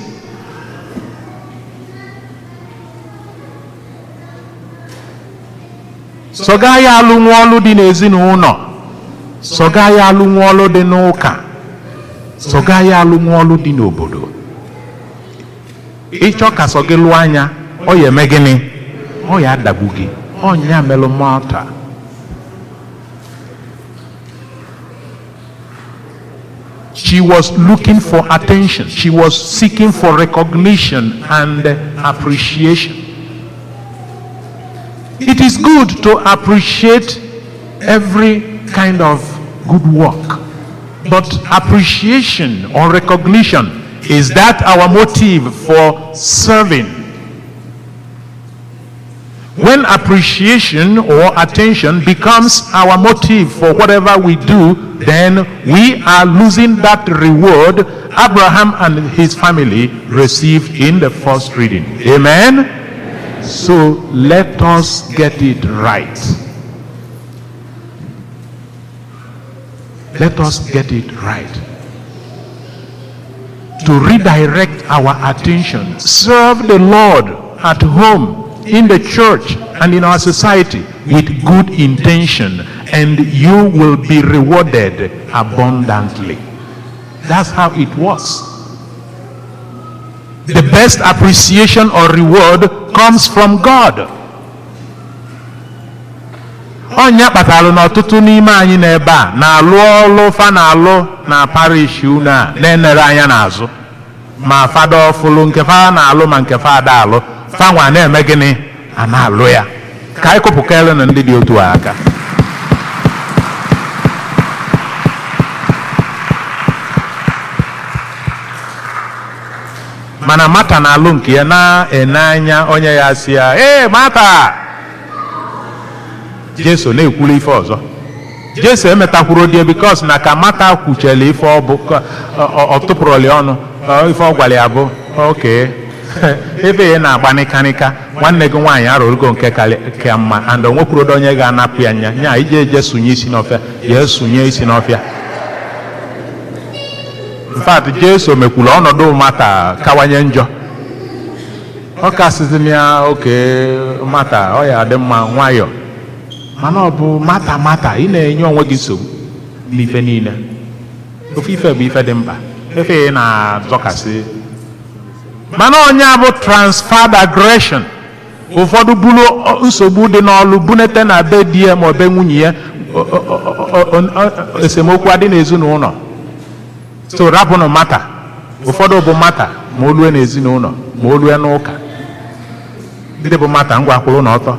So gaa ya alụ nwa ọlụ dị n'ezinụlọ, so gaa ya alụ nwa ọlụ dị n'ụka, so gaa ya alụ nwa ọlụ dị n'obodo. Ịchọ ka sọ gị lụọ anya, ọ ya eme gịnị? Ọ ya adagbu gị. Ọnya melụ Martha. She was looking for attention. She was seeking for recognition and appreciation. It is good to appreciate every kind of good work, but appreciation or recognition, is that our motive for serving? When appreciation or attention becomes our motive for whatever we do, then we are losing that reward Abraham and his family received in the first reading. Amen? So let us get it right. Let us get it right. To redirect our attention, serve the Lord at home, in the church, and in our society with good intention, and you will be rewarded abundantly. That's how it works. The best appreciation or reward comes from God. Ọnya kpatara na ọtụtụ n'ime anyị n'ebe a na-alụ ọlụ fa na-alụ na parish unu a na-enere anya n'azụ, ma fada ọfụlụ nke fa na-alụ ma nke fa ada alụ, fa nwa na-eme gịnị? A na-alụ ya. Ka anyị kụpụkere na ndị dị otu a aka. Mana Mata na-alụ nke ya na-ene anya onye ya si ya, ee Mata! Jesu na-ekwuru ife ọzọ. Jesu emetakwuru die bikos na ka Mata kwuchara ife ọ bụ ọ tụpụrụli ọnụ, ife ọ gwara ya bụ oke ebe ị na-agba nịkanịka, nwanne gị nwaanyị arụrụgo nke ka mma, and o nwekwurodo onye ga-anapụ ya nya nya ije eje sunye isi n'ọfịa, ya esunye isi n'ọfịa. In fact, Jesu mekwuru ọnọdụ Mata kawanye njọ. Ọ kasịzi ya oke Mata, ọ ya dị mma nwayọ, mana ọ bụ Mata Mata ị na-enye onwe gị nsogbu n'ife niile. Ofe ife bụ ife dị mkpa, efe ị na-azọkasị. Mana onye bụ transferred aggression. Ụfọdụ buru nsogbu dị n'ọlụ bunete na be di ya ma ọ be nwunye ya, esemokwu adị n'ezinụlọ. So rapụnụ Mata. Ụfọdụ bụ Mata ma o lue n'ezinụlọ ma o lue n'ụka. Ndị bụ Mata ngwa kwụrụ n'ọtọ,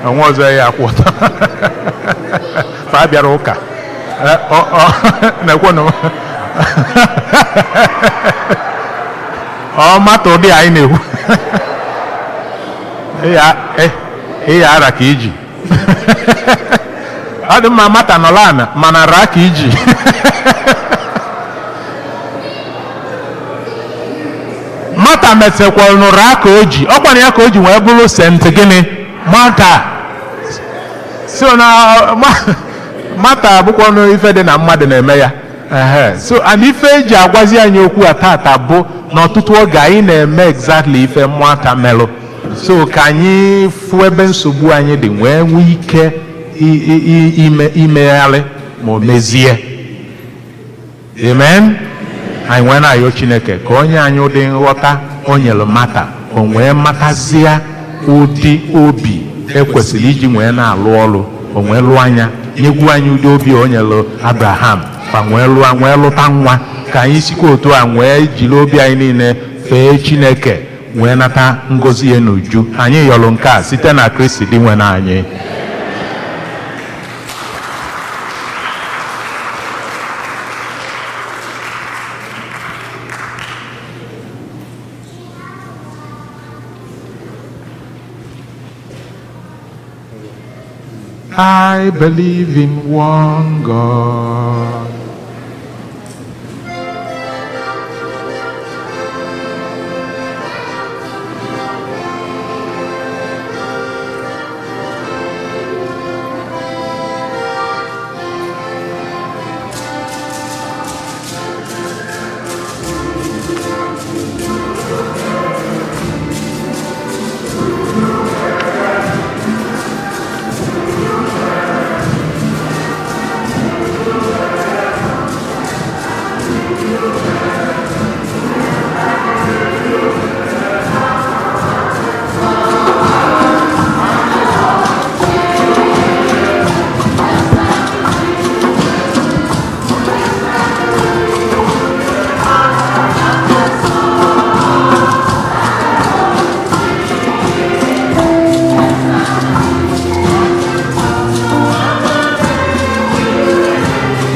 onwe ọzọ ya akwụ ọtọ fa bịara ụka na-ekwenụ ọ Mata ụdị anyị na-ekwu ịya ara ka iji. Ọ dị mma Mata nọrọ ana mana raa ka iji. Mata mesekwara nụrụ aka o ji, ọ gwara ya ka o ji wee bụrụ sent gịnị? Mata. So na Mata bụkwanụ ife dị na mmadụ na-eme ya. So and ife eji agwazi anyị okwu a tata bụ na ọtụtụ oge anyị na-eme exactly ife Mata melụ. So ka anyị fụ ebe nsogbu anyị dị wee nwee ike imegharị ma o mezie. Amen. Anyị nwee na-ayọ Chineke ka onye anyị ụdị nghọta o nyere Mata, o nwee matazie ụdị obi ekwesịrị iji nwee na-alụ ọlụ, o nwee lụọ anya nyegwu anyị ụdị obi o nyere Abraham, kwa nwee lụọ nwee lụta nwa, ka anyị sikwa otu a nwee jiri obi anyị niile fee Chineke nwee nata ngọzi ya n'uju. Anyị yọrọ nke a site na Kristi dị nwe anyị. I believe in one God.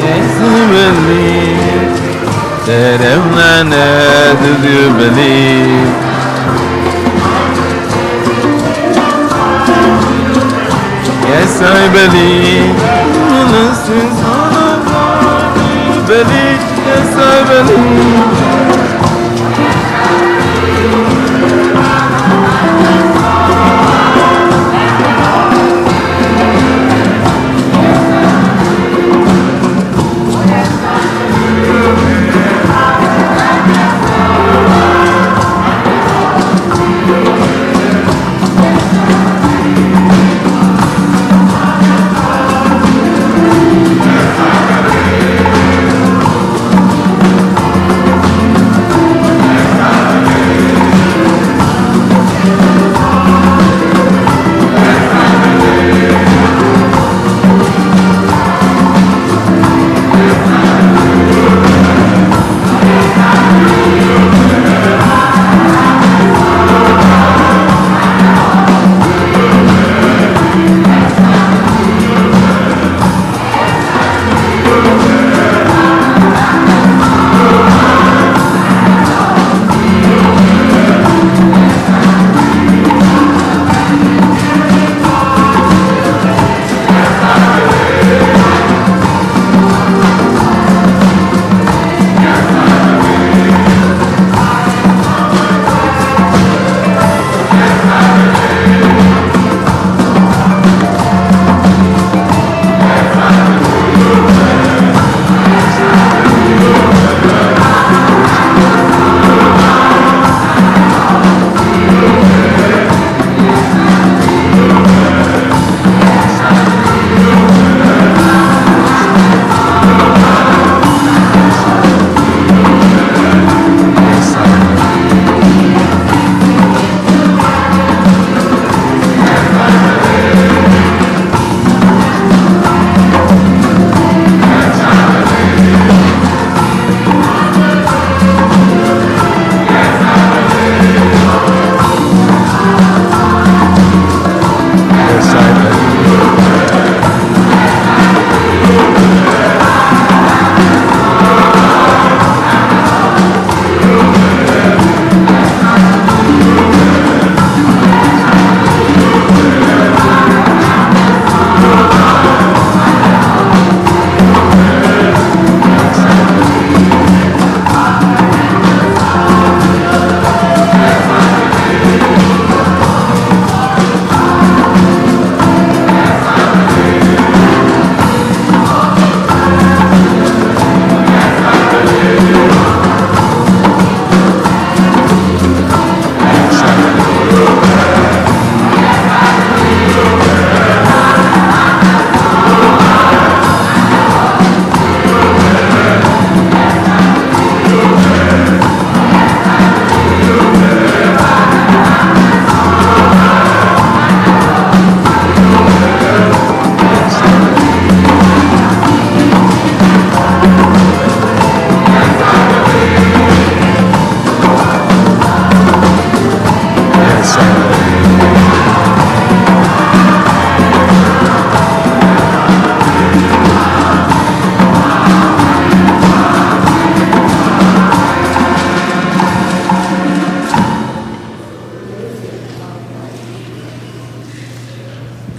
Yes, you believe that heaven and earth do you believe? Yes, I believe. This is all of God. You believe. Yes, I believe.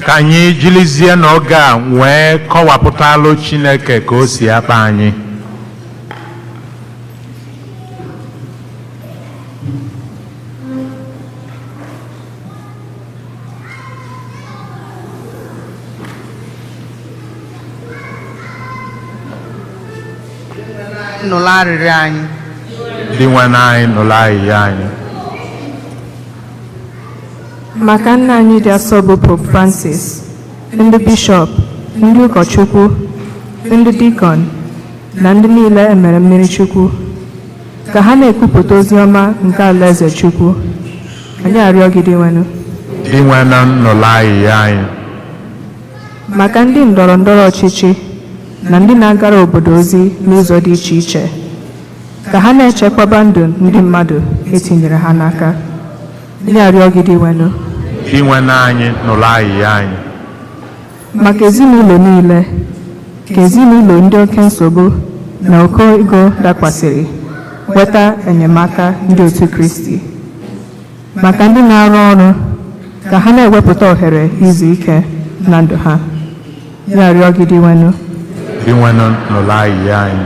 Ka anyị jilizie n'oge a wee kọwapụtalụ Chineke ka o si akpa anyị. Nụrụ arịrịọ anyị. Ndị nwe anyị nụrụ ahịhịa anyị. Maka nna anyị dị asọ bụ Pope Francis, ndị bishọp, ndị ụkọchukwu, ndị dikọn na ndị niile emere mmiri Chukwu, ka ha na-ekwupụta ozi ọma nke Alaeze Chukwu. Anyị arịọ gị, Dinwenụ. Dinwenụ, nụrụ ahịhịa anyị. Maka ndị ndọrọ ndọrọ ọchịchị na ndị na-agara obodo ozi n'ụzọ dị iche iche, ka ha na-echekwaba ndụ ndị mmadụ etinyere ha n'aka. Anyị arịọ gị, Dinwenụ. Dinwenụ anyị, nụrụ ahịhịa anyị. Maka ezinụlọ niile, ka ezinụlọ ndị oke nsogbu na oke ego dakwasịrị nweta enyemaka ndị otu Kristi. Maka ndị na-arụ ọrụ, ka ha na-ewepụta ohere izu ike na ndụ ha. Anyị arịọ gị, Dinwenụ. Dinwenụ, nụrụ ahịhịa anyị.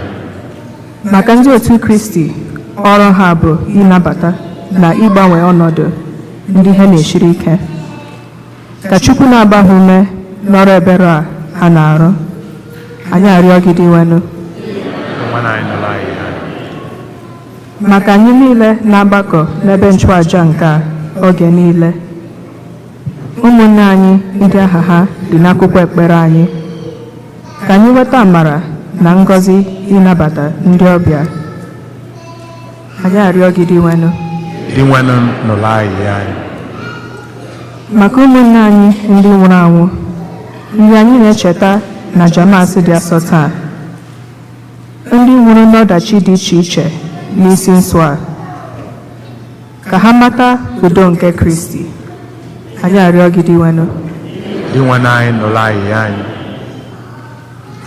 Maka ndị otu Kristi, ọrụ ha bụ ịnabata na ịgbanwe ọnọdụ ndị ihe na-esiri ike, ka Chukwu na-agba ha ume n'ọrụ ebere a ha na-arụ. Anyị arịọ gị, Dinwenụ. Dinwenụ anyị, nụrụ ahịhịa anyị. Maka anyị niile na-agbakọ n'ebe nchụàja nke a oge niile, ụmụnne anyị ndị aha ha dị n'akwụkwọ ekpere anyị, ka anyị nweta amara na ngọzi ịnabata ndị ọbịa. Anyị arịọ gị, Dinwenụ. Dinwenụ, nụrụ ahịhịa anyị. Maka ụmụnne anyị ndị nwụrụ anwụ, ndị anyị na-echeta na Jamas dị asọ taa, ndị nwụrụ n'ọdachi dị iche iche n'isi nso a, ka ha mata udo nke Kristi. Anyị arịọ gị, Dinwenụ. Dinwenụ anyị, nụrụ ahịhịa anyị.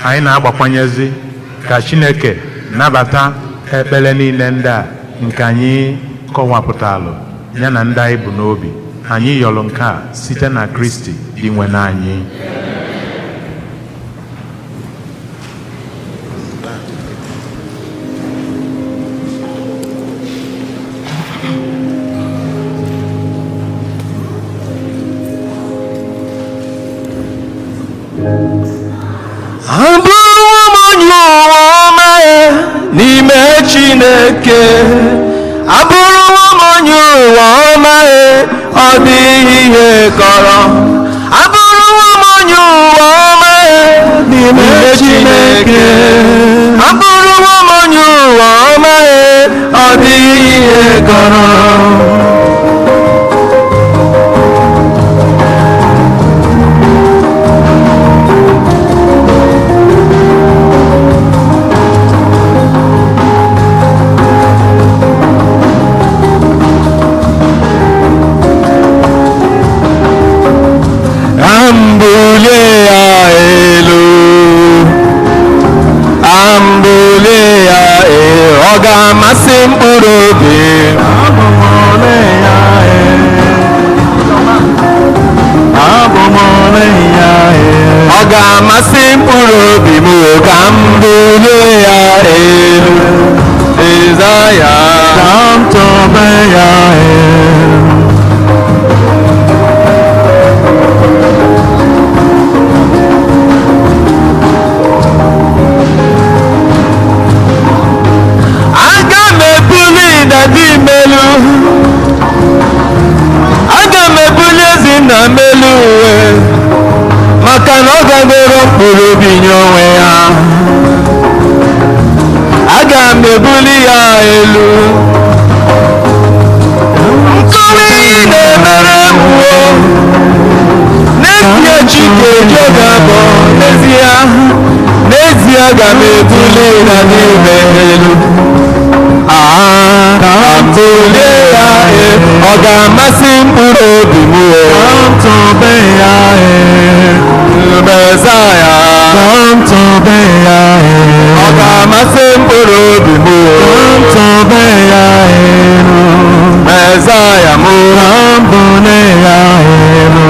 Anyị na-agbakwanyezi ka Chineke nabata ekpere niile ndị a nke anyị kọwapụtalụ ya na ndị anyị bụ n'obi. Anyị yọrọ nke a site na Kristi Dinwenụ anyị. Abụrụ m onye ụwa ọma n'ime Chineke, abụrụ m onye ụwa ọma, ọ dịghị ihe kọrọ. Abụrụ m onye ụwa ọma n'ime Chineke, abụrụ m onye ụwa ọma, ọ dịghị ihe kọrọ. Ambulie ya elu, ambulie ya elu, ọ ga-amasị mkpụrụ obi. Ọ ga-amasị mkpụrụ obi m ka m bulie ya elu, ịza ya, ka m tobe ya elu. Aga m ebuli dadi m elu, aga m ebuli ezinna m elu uwe, maka na ọ gagoro mkpụrụ obi nye onwe ya. Aga m ebuli ya elu. Nkọwa iyi na-emere m o, n'ezie Chike ga-abụ, n'ezie, n'ezie aga m ebuli dadi m elu. Ka m bulie ya elu, ọ ga-amasị mkpụrụ obi m o. Ka m tobe ya elu, Mesaya. Ka m tobe ya elu, ọ ga-amasị mkpụrụ obi m o. Ka m tobe ya elu, Mesaya m. Ka m bulie ya elu.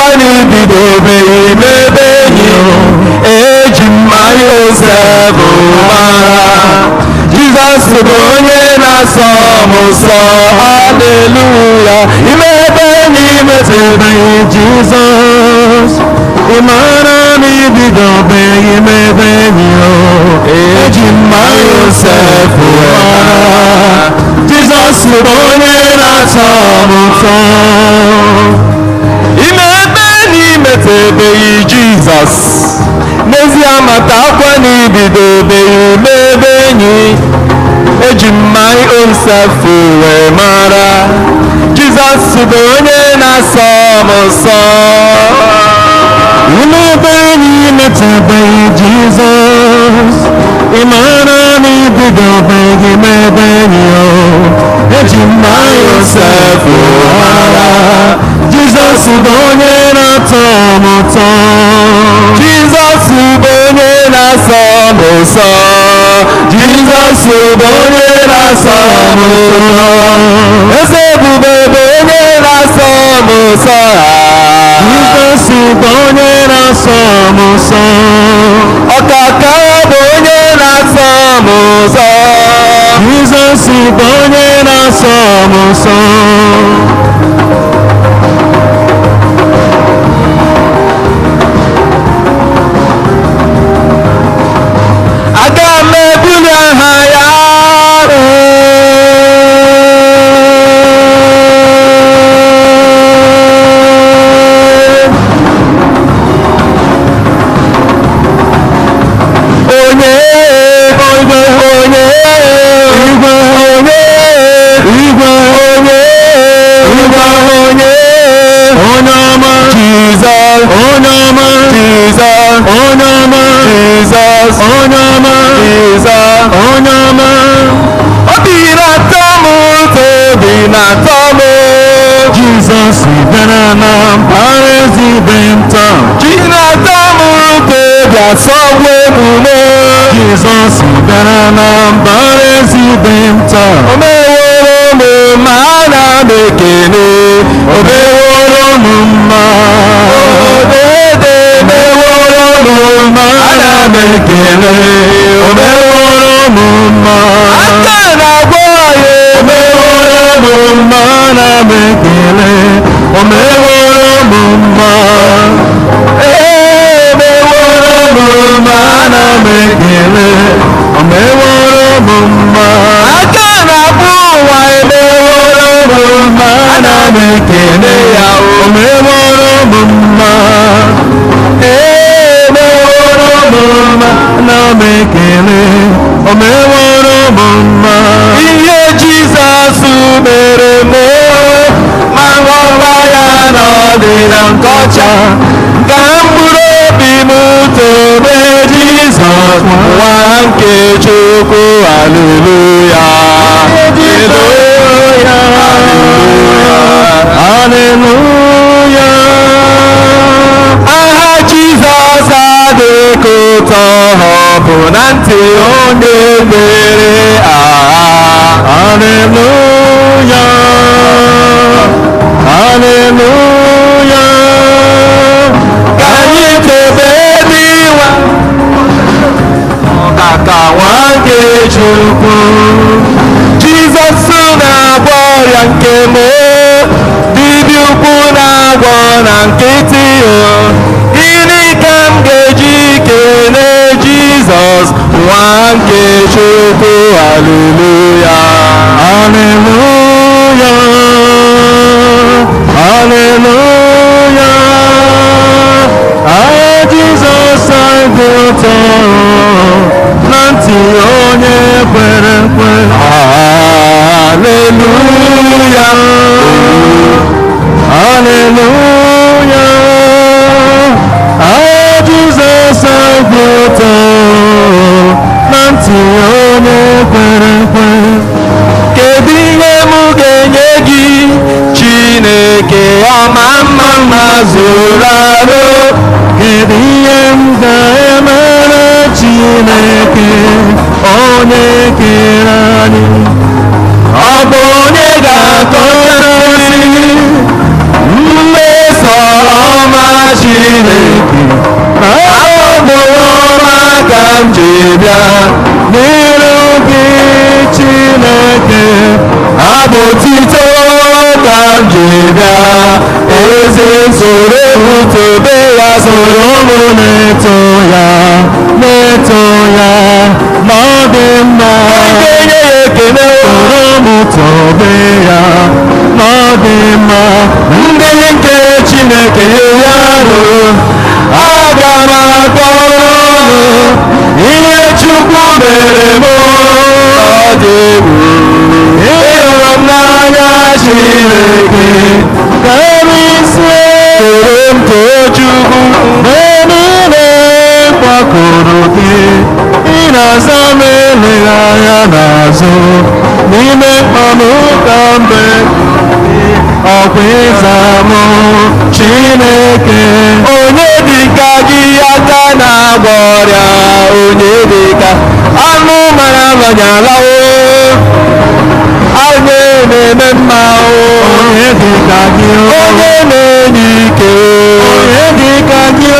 matakwa na ibidobeghị mebe enyi. Eji mmanya Josef mara. Jizọs bụ onye na-asọ m nsọ. Haleluya. Imebe enyi imetebeghị Jizọs, ị mara na ibidobeghị mebe enyi o. Eji mmanya Josef mara. Jizọs bụ onye na-asọ m nsọ. Imebe na imetebeghị Jizọs, n'ezie matakwa na ibidobeghị mebe enyi. Eji m my own self wee mara. Jizọs bụ onye na-asọ m nsọ. Imebe enyi imetebeghị Jizọs, ị mara na ibidobeghị mebe enyi o. Eji m my own self mara. Jizọs bụ onye na-atọ m ụtọ. Jizọs bụ onye na-asọ m nsọ. Jizọs bụ onye na-asọ m ụtọ. Eze ebube bụ onye na-asọ m nsọ. Jizọs bụ onye na-asọ m nsọ. Ọkaka bụ onye na-asọ m nsọ. Jizọs bụ onye na-asọ m nsọ. Aga m ebuli aha ya. Onye onye onye igwe, onye igwe, onye igwe, onye onye ọma Jizọs, onye ọma Jizọs, onye ọma Jizọs, onye ọma Jizọs, onye ọma. Obi na-atọ m ụtọ, obi na-atọ m. Jizọs bịara na mbara ezi ibe m taa. Ji na-atọ m ụtọ, obi asọgbu emume. Jizọs bịara na mbara ezi ibe m taa. O meworo m mma, ana m ekele. O meworo m mma. Odede meworo m mma, ana m ekele. O meworo m mma. Aka na-agwọ ya. O meworo m mma, ana m ekele. O meworo m mma. Ee, meworo m mma, ana m ekele. O meworo m mma. Aka na-agwọ ụwa emeworo m mma, ana m ekele ya. O meworo m mma. Ee, meworo m mma, ana m ekele. O meworo m mma. Ihe Jizọs mere m, ma nghọta ya na ọ dị na nkọcha. Ka mkpụrụ obi m tobe Jizọs, nwa nke Chukwu. Haleluya, haleluya, haleluya. Aha Jizọs adịghị ụtọ, ọ bụ na ntị onye kwere. Aha, haleluya, haleluya. Ka anyị tebe n'iwa ọkaka nwa nke Chukwu. Jizọs na-agwọ ọrịa nke m, dibịa ukwu na-agwọ na nkịtị o. Gịnị ka m ga-eji kelee Jizọs, nwa nke Chukwu? Haleluya, haleluya, haleluya. Aha Jizọs anyị dị ụtọ na ntị onye kwere ekwe. Haleluya, haleluya. Aha Jizọs anyị dị ụtọ na ntị onye kwere ekwe. Kedu ihe m ga-enye gị, Chineke ọma mma mma zuru arụ? Kedu ihe m ga-emere Chineke onye kere anyị? Ọ bụ onye ga-akọchasị mmeso ọma Chineke, abụ ọma ka m ji bịa n'iru gị Chineke, abụ otito ka m ji bịa, ezi soro tobe ya, soro mụ na-eto ya, na-eto ya, ma ọ dị mma. Onye ya ekele, soro mụ tobe ya, ma ọ dị mma. Ndị nke Chineke ya rụrụ, aga m akọrọ unu ihe Chukwu mere m, ọ dị egwu. Ịhụrụ m n'anya Chineke, karịsịa soro m too Chukwu mgbe niile gbakọrọ gị, ị na-aza m eleghị anya n'azụ n'ime mkpa m ka mbe ọkwa ịza m Chineke. Onye dịka gị aka na-agba ọrịa, onye dịka anụ mara nọnyalawo, onye na-eme mma, onye dịka gị, onye na-enye ike, onye dịka gị,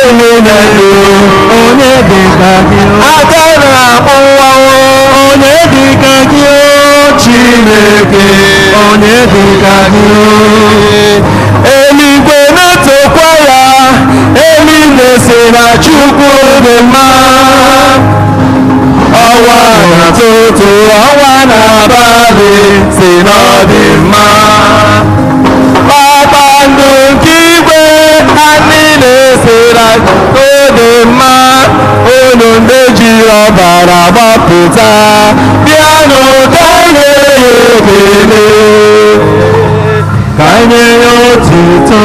onye na-enye, onye dịka gị, aka na-akpọ nwa, onye dịka gị Chineke, onye dịka gị. Eluigwe na-etokwa ya, eluigwe sị na Chukwu dị mma. Ọnwa n'ụtụtụ, ọnwa n'abalị si na ọ dị mma. Kpakpando nke igwe ha niile si na ọ dị mma. Unu ndị ji ọbara gbapụta, bịanụ ka anyị nye ya ekele, ka anyị nye ya otuto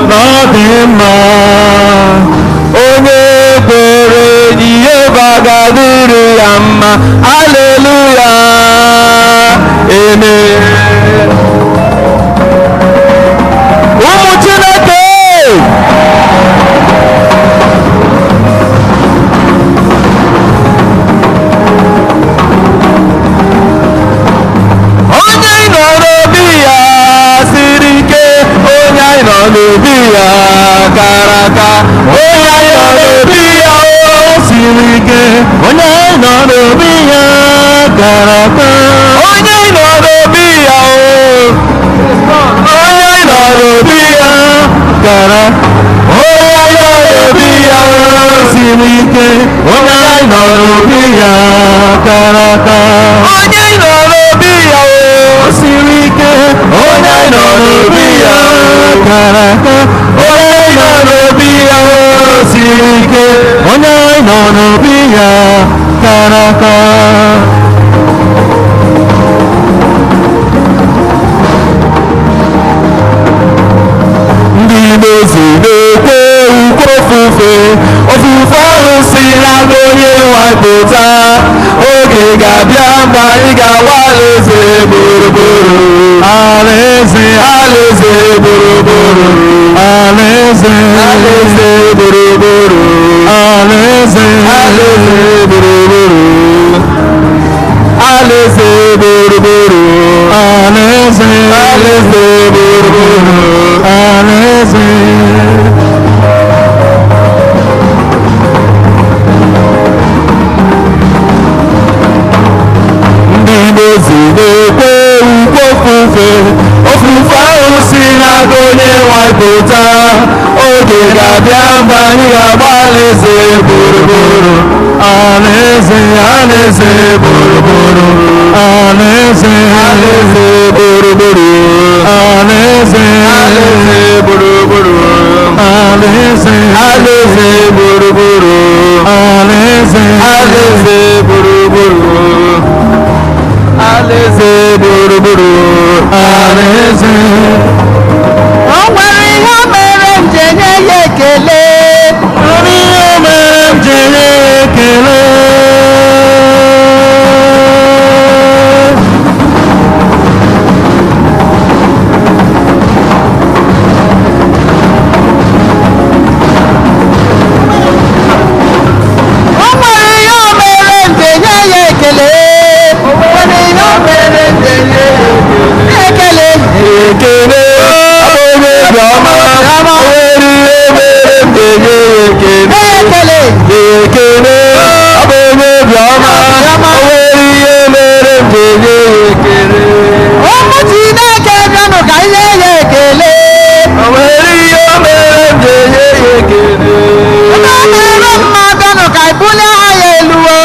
na ọ dị mma. Onye kwere Jehova ga-adịrị ya mma. Aleluya, amen. Ụmụ Chineke, onye anyị nọ n'obi ya siri ike, onye anyị nọ n'obi ya kara aka, onye anyị nọ n'obi ya o siri ike, onye anyị nọ n'obi ya kara aka, onye anyị nọ n'obi ya o, onye anyị nọ n'obi ya kara, onye anyị nọ n'obi ya siri ike, onye anyị nọ n'obi ya kara aka, onye anyị nọ n'obi ya o siri ike, onye anyị nọ n'obi ya kara aka, onye anyị nọ n'obi ya o siri ike, onye anyị nọ n'obi ya kara aka. Ndị Igbo na-ekwe ukwe ofufe, ofufe ahụ si na onye nwapụta. Oge ga-abịa mgbe anyị ga-awa alaeze gburugburu, alaeze, alaeze gburugburu, alaeze, alaeze gburugburu, alaeze, alaeze gburugburu, alaeze gburugburu, alaeze, alaeze gburugburu, alaeze. Ndị Igbo si na-ekwe ukwe ofufe, ofufe ahụ si n'aka onye nwapụta. Oge ga-abịa mgbe anyị ga-agba alaeze gburugburu, alaeze, alaeze gburugburu, alaeze, alaeze gburugburu, alaeze, alaeze gburugburu, alaeze, alaeze gburugburu, alaeze, alaeze gburugburu, alaeze gburugburu, alaeze. O nwere ihe mere m ji enye ya ekele. Nwere ihe mere m ji enye ya ekele. ekele. Onye mere mma bịanụ ka anyị bulie aha ya elu o.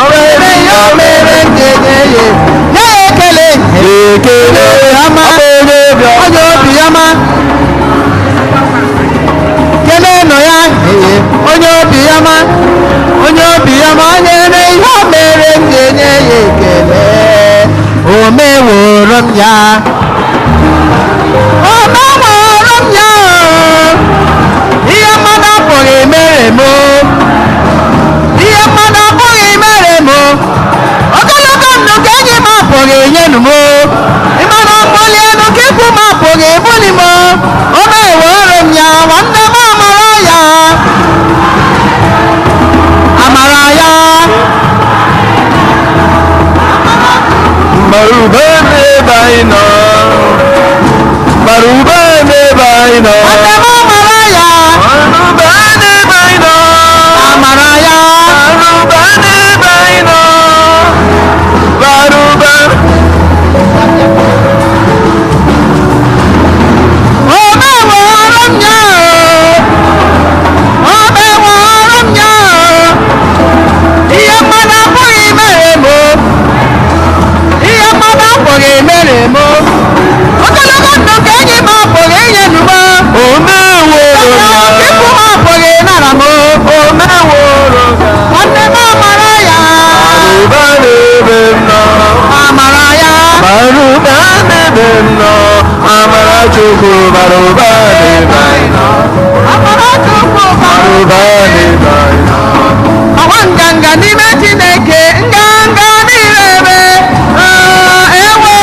O mere ihe o mere m ji enye ya, nye ya ekele. Ekele. Ọma. Onye obi ọma. Onye obi ọma, kelenụ ya. Ee, onye obi ọma, onye obi ọma, onye mere ihe o mere m ji enye ya ekele. O meworo m ya, o meworo m ya o. Ihe mmadụ apụghị mere m o. Ihe mmadụ apụghị mere m o. Ogologo ndụ ka enyi m apụghị nyenụ m o. Ịmana ọkpọli elu ka ikwu m apụghị ebuli m o. O meworo m ya, nwanne m. Amara ya, amara ya. Bara ụba n'ebe anyị nọ. Bara ụba n'ebe anyị nọ. Nwanne m, amara ya. Bara ụba n'ebe anyị nọ. Amara ya. Bara ụba n'ebe anyị nọ. Bara ụba. O meworo m ya o. O meworo m ya o. Ihe mmadụ apụghị mere m o. Ihe mmadụ apụghị mere m o. Ogologo ndụ ka enyi m apụghị inyenụ m o. O meworo m ya. Ikwu m apụghị nara m o. O meworo m ya. Nwanne m, amara ya. Bara ụba n'ebe m nọ. Amara ya. Bara ụba n'ebe m nọ. Amara Chukwu bara ụba n'ebe anyị nọ. Amara Chukwu Bara bara ụba n'ebe anyị nọ. Ọwa nganga n'ime Chineke, nganga n'ime ebe. Ah, ewo.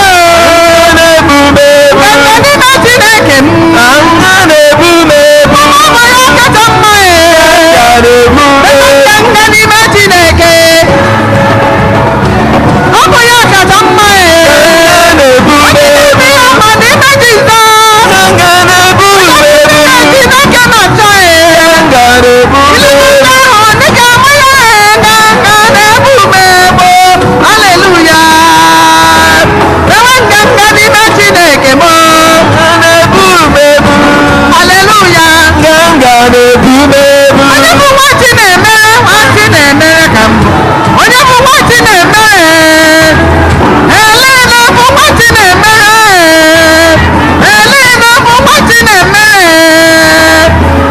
Na-ebu m ebu. Nganga n'ime Chineke m. Na nga na-ebu m ebu. Ọmụ ya kacha mma e. Ya na-ebu m ebu. Nganga n'ime Chineke. Ọ bụ ya kacha mma e. Nga na-ebu m Onye ebu. na-eme ihe ọma n'ime Jizọs. Nga na-ebu m ebu. Chineke na-achọ e. Nga na-ebu m Ilé ebu. ahụ dịka mụ ya nganga na-ebu m ebu. Haleluya. Enwe nganga n'ime Chineke m. Nga na-ebu m ebu. Haleluya. Nga na-ebu m ebu. Onye bụ nwa chi na-emere, nwa chi na-emere ka m bụ. Onye bụ nwa chi na-emere. Elena bụ nwa chi na-emere. Elena bụ nwa chi na-emere.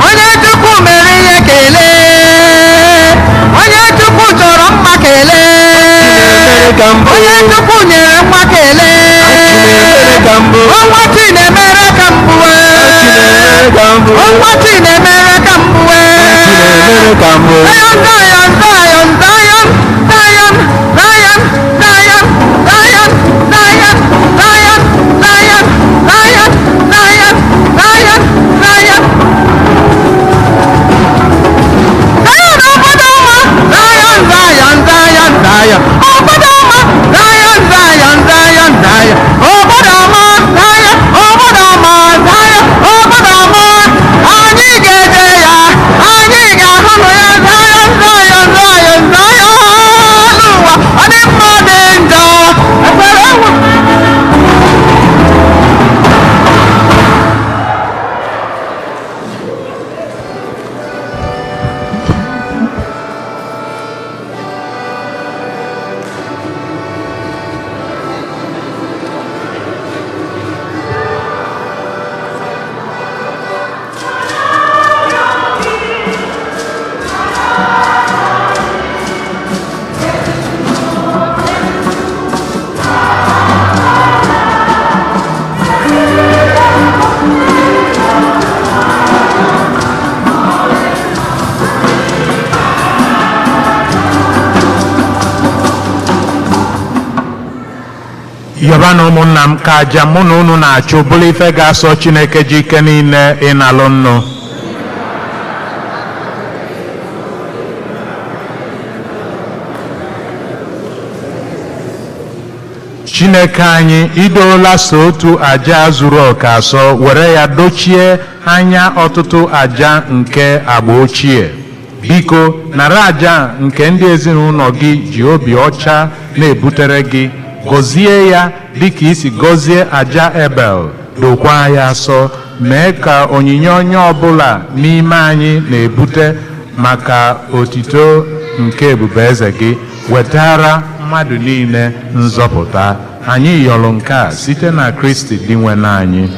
Onye Chukwu mere ihe kelee. Onye Chukwu chọrọ mma kelee. Ka mbụ. Onye Chukwu nyere nwa kelee. Chineke ka mbụ. Nwa chi na-emere ka mbụ. Chineke ka mbụ. Nwa chi na-emere ka mbụ. Chineke ka mbụ. Zion, Zion, Zion, Zion, Zion, Zion, Zion, Zion, Zion, Zion, Zion, Zion, Zion, Zion, Zion. Zion obodo ọma. Zion, Zion, Zion, Zion. Obodo ọma. Zion, Zion, Zion, Zion. Obodo ọma, Zion, obodo ọma, Zion, obodo ọma. Anyị ga-eje ya, anyị ga-ahụnụ ya. Zion, Zion, Zion, Zion. N'ụwa, ọ dị mma, ọ dị njọ. Ekpere nwa. Yọba na ụmụnna m, ka aja mụ na unu na-achụ bụrụ ife ga-asọ Chineke ji ike niile ịnalụ nnu. Chineke anyị, idoola so otu aja zuru oke asọ were ya dochie anya ọtụtụ aja nke agba ochie. Biko nara aja nke ndị ezinụlọ gị ji obi ọcha na-ebutere gị. Gọzie ya dịka isi gọzie aja Ebel, dokwaa ya asọ. Mee ka onyinye onye ọbụla n'ime anyị na-ebute maka otito nke ebube eze gị wetara mmadụ niile nzọpụta. Anyị yọrọ nke a site na Kristi Dinwenụ anyị.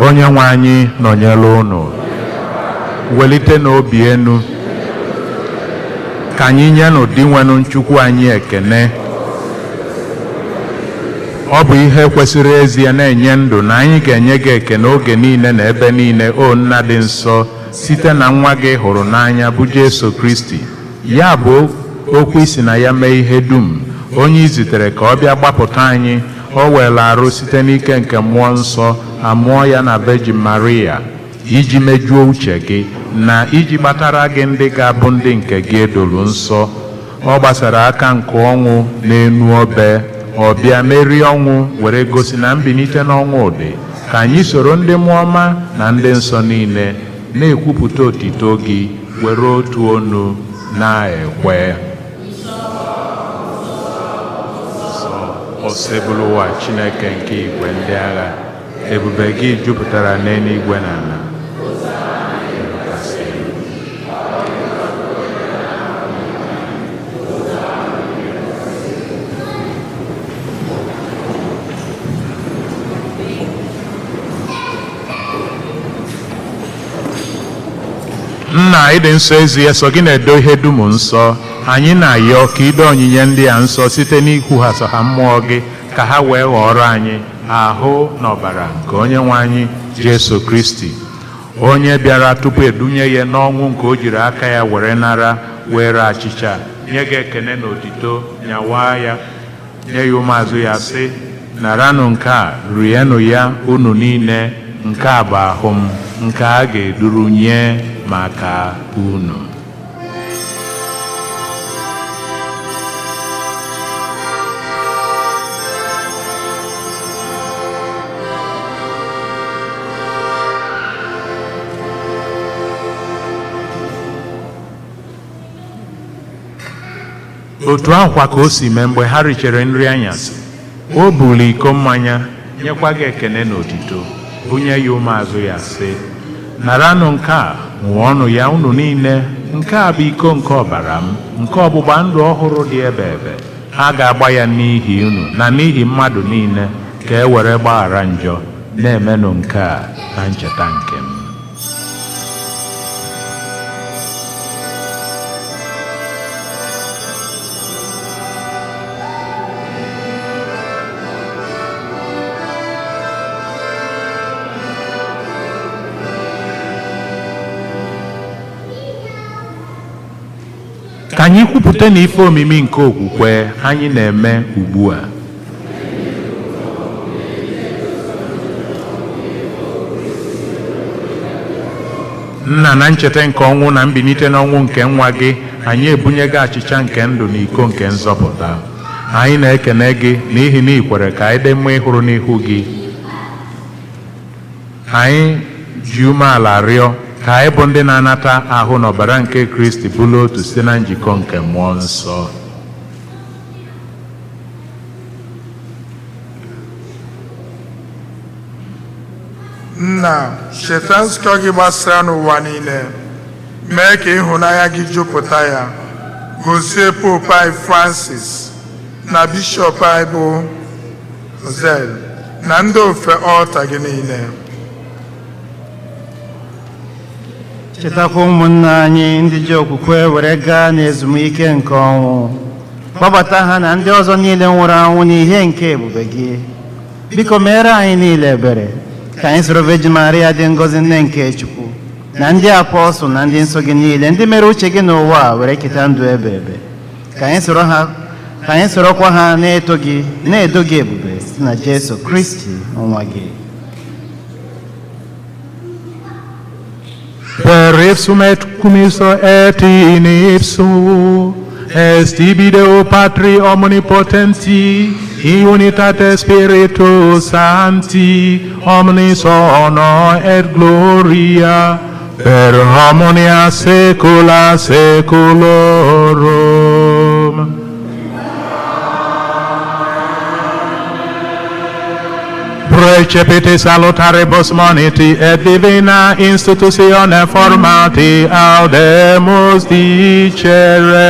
Onye nwe anyị nọnyere unu. Welite n'obi enu. Ka anyị nyenụ Dinwenụ Chukwu anyị ekene. Ọ bụ ihe kwesịrị ezie na-enye ndụ na anyị ga-enye gị ekene oge niile na ebe niile, o Nna dị nsọ, site na nwa gị hụrụ n'anya bụ Jesu Kristi. Ya bụ okwu isi na ya mee ihe dum, onye i zitere ka ọ bịa gbapụta anyị. O were arụ site n'ike nke mmụọ nsọ, amụọ ya na Virgin Maria, iji mejuo uche gị na iji gbatara gị ndị ga-abụ ndị nke gị edolu nsọ. Ọ gbasara aka nke ọnwụ n'enu obe, ọ bịa merie ọnwụ were gosi na mbilite n'ọnwụ dị. Ka anyị soro ndị mmụọ ọma na ndị nsọ niile na-ekwupụta otito gị were otu onu na-ekwe. Osebụlụwa Chineke nke igwe ndị agha, ebube gị jupụtara n'eluigwe na ala. Nna, ịdị nsọ ezie, sọ gị na-edo ihe dum nsọ. Anyị na-ayọ ka ido onyinye ndị a nsọ site n'ikwughasa ha mmụọ gị, ka ha wee ghọrọ anyị ahụ na ọbara nke onye nwe anyị Jesu Kristi, onye bịara tupu edunye ya n'ọnwụ nke o jiri aka ya were nara, were achịcha nye gị ekene na otito, nyawa ya nye ya ụmụazụ ya sị: naranụ nke a, rienụ ya unu niile, nke a bụ ahụ m nke a ga-eduru nye maka unu. Otu ahụkwa ka o si mee mgbe ha richere nri anyasị, o buru iko mmanya nyekwa gị ekene na otito, bunye ya ụmụazụ ya sị: naranụ nke a, ṅụọnụ ya unu niile, nke a bụ iko nke ọbara m, nke ọgbụgba ndụ ọhụrụ dị ebe ebe. A ga-agba ya n'ihi unu na n'ihi mmadụ niile ka e were gbaghara njọ. Na-emenụ nke a na ncheta nke m. Ka anyị kwupụta na ife omimi nke okwukwe anyị na-eme ugbu a. Nna, na ncheta nke ọnwụ na mbilite n'ọnwụ nke nwa gị, anyị ebunye gị achịcha nke ndụ na iko nke nzọpụta. Anyị na-ekene gị n'ihi na ị kwere ka anyị dị mma ịhụrụ n'ihu gị. Anyị ji umeala rịọ ka anyị bụ ndị na-anata ahụ na ọbara nke Kristi bụrụ otu site na njikọ nke mmụọ nsọ. Nna, cheta nzukọ gị gbasara n'ụwa niile, mee ka ịhụnanya gị jupụta ya. Gozie Popu anyị Francis na Bishọp anyị bụ Zel na ndị ofe ọlta gị niile. Chetakwa ụmụnna anyị ndị ji okwukwe were gaa n'ezumike nke ọnwụ, kpọbata ha na ndị ọzọ niile nwụrụ anwụ n'ihe nke ebube gị. Biko meere anyị niile ebere, ka anyị soro Virgin Maria dị ngọzi, nne nke Chukwu, na ndị apọstụl na ndị nsọ gị niile, ndị mere uche gị n'ụwa a, were keta ndụ ebe ebe. Ka anyị soro ha, ka anyị sorokwa ha na-eto gị, na-edo gị ebube, site na Jesu Kristi nwa gị. Per ipsum et cum ipso et in ipso, est ibi Deo Patri omnipotenti, in unitate Spiritus Sancti, omnis honor et gloria, per omnia saecula saeculorum. Recepite salutaribus moniti et divina institutione formati audemus dicere.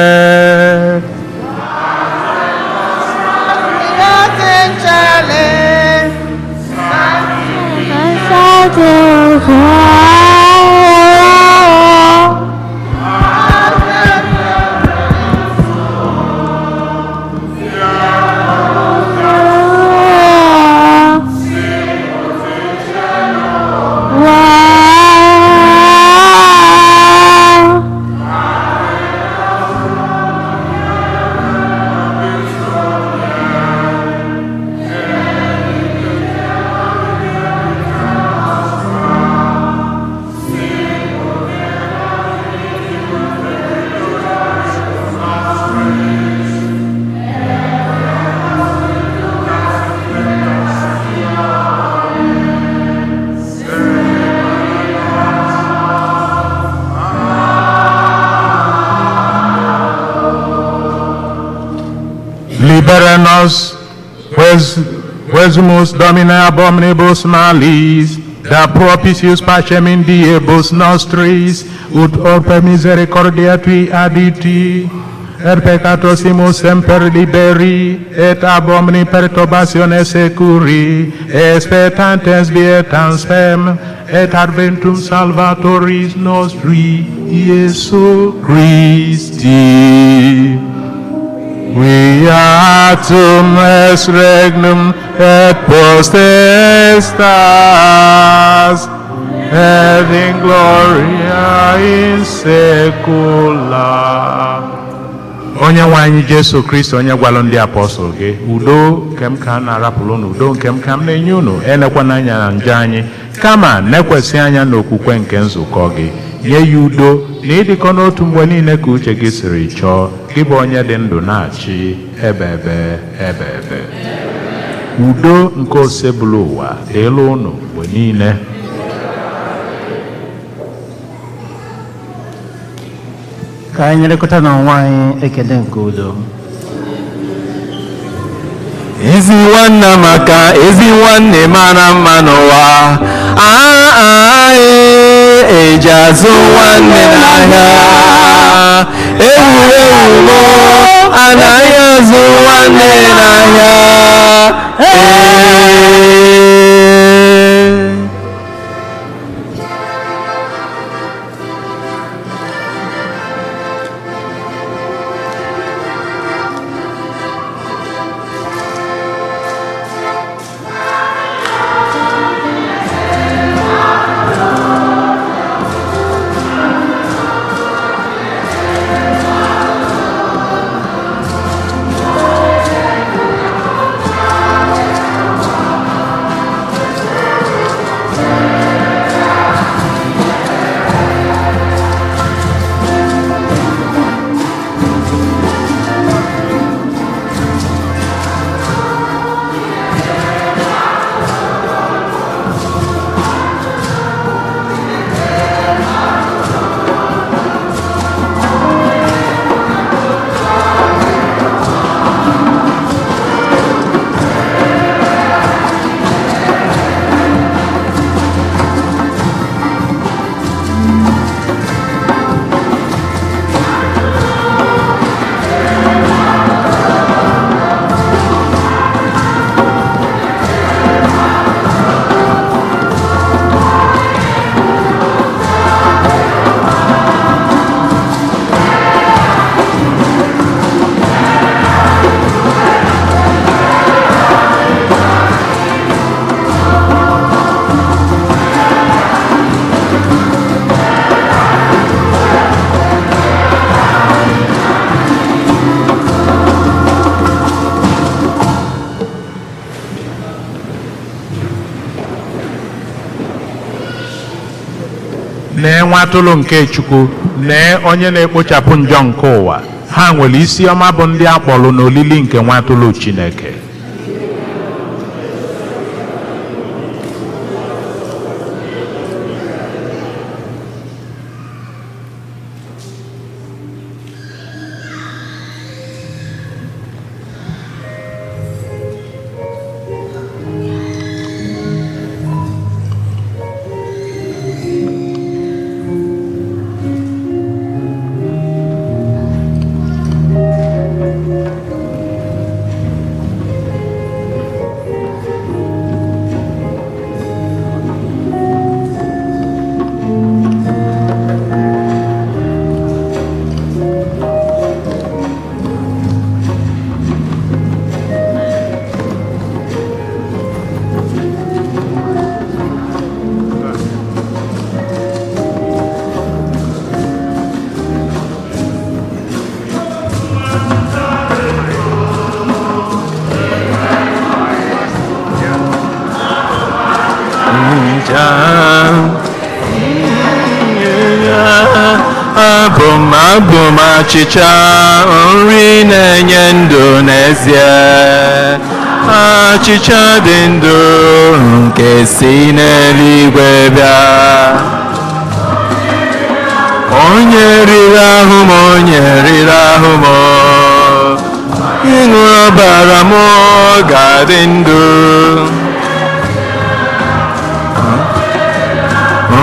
Libera nos, quesumus Domine ab omnibus malis, da propitius pacem in diebus nostris, ut ope misericordia tui aditi, et peccatos simus semper liberi, et ab omni perturbatione securi, expectantes vietam spem, et adventum Salvatoris nostri, Iesu Christi. Viatum est regnum et potestas et in gloria in saecula. Onye nwe anyị Jesu Kristo, onye gwalụ ndị apọstụl gị, udo nke m ka m na-arapụrụ unu, udo nke m ka m na-enye unu, elekwana anya na njọ anyị, kama nekwesị anya n'okwukwe nke nzukọ gị. Nye ya udo na ịdịkọ n'otu mgbe niile ka uche gị siri chọọ, gị bụ onye dị ndụ na-achị ebe ebe ebe ebe. Udo nke osebụlụ ụwa dịịla unu mgbe niile. Ka anyị nyerekọta n'onwe anyị ekele nke udo. Ezi nwanne maka ezi nwanne mara mma n'ụwa, eji azụ nwanne n'ahịa, ewu ewu mụ anaghị azụ nwanne n'ahịa. Nee nwa atụrụ nke Chukwu, nee onye na-ekpochapụ njọ nke ụwa. Ha nwere isi ọma bụ ndị akpọrọ n'olili nke nwa atụrụ Chineke. Abụ m achịcha nri na-enye ndụ n'ezie, achịcha dị ndụ nke si n'eluigwe bịa. Onye riri ahụ m, onye riri ahụ m, ịṅụ ọbara m ga-adị ndụ.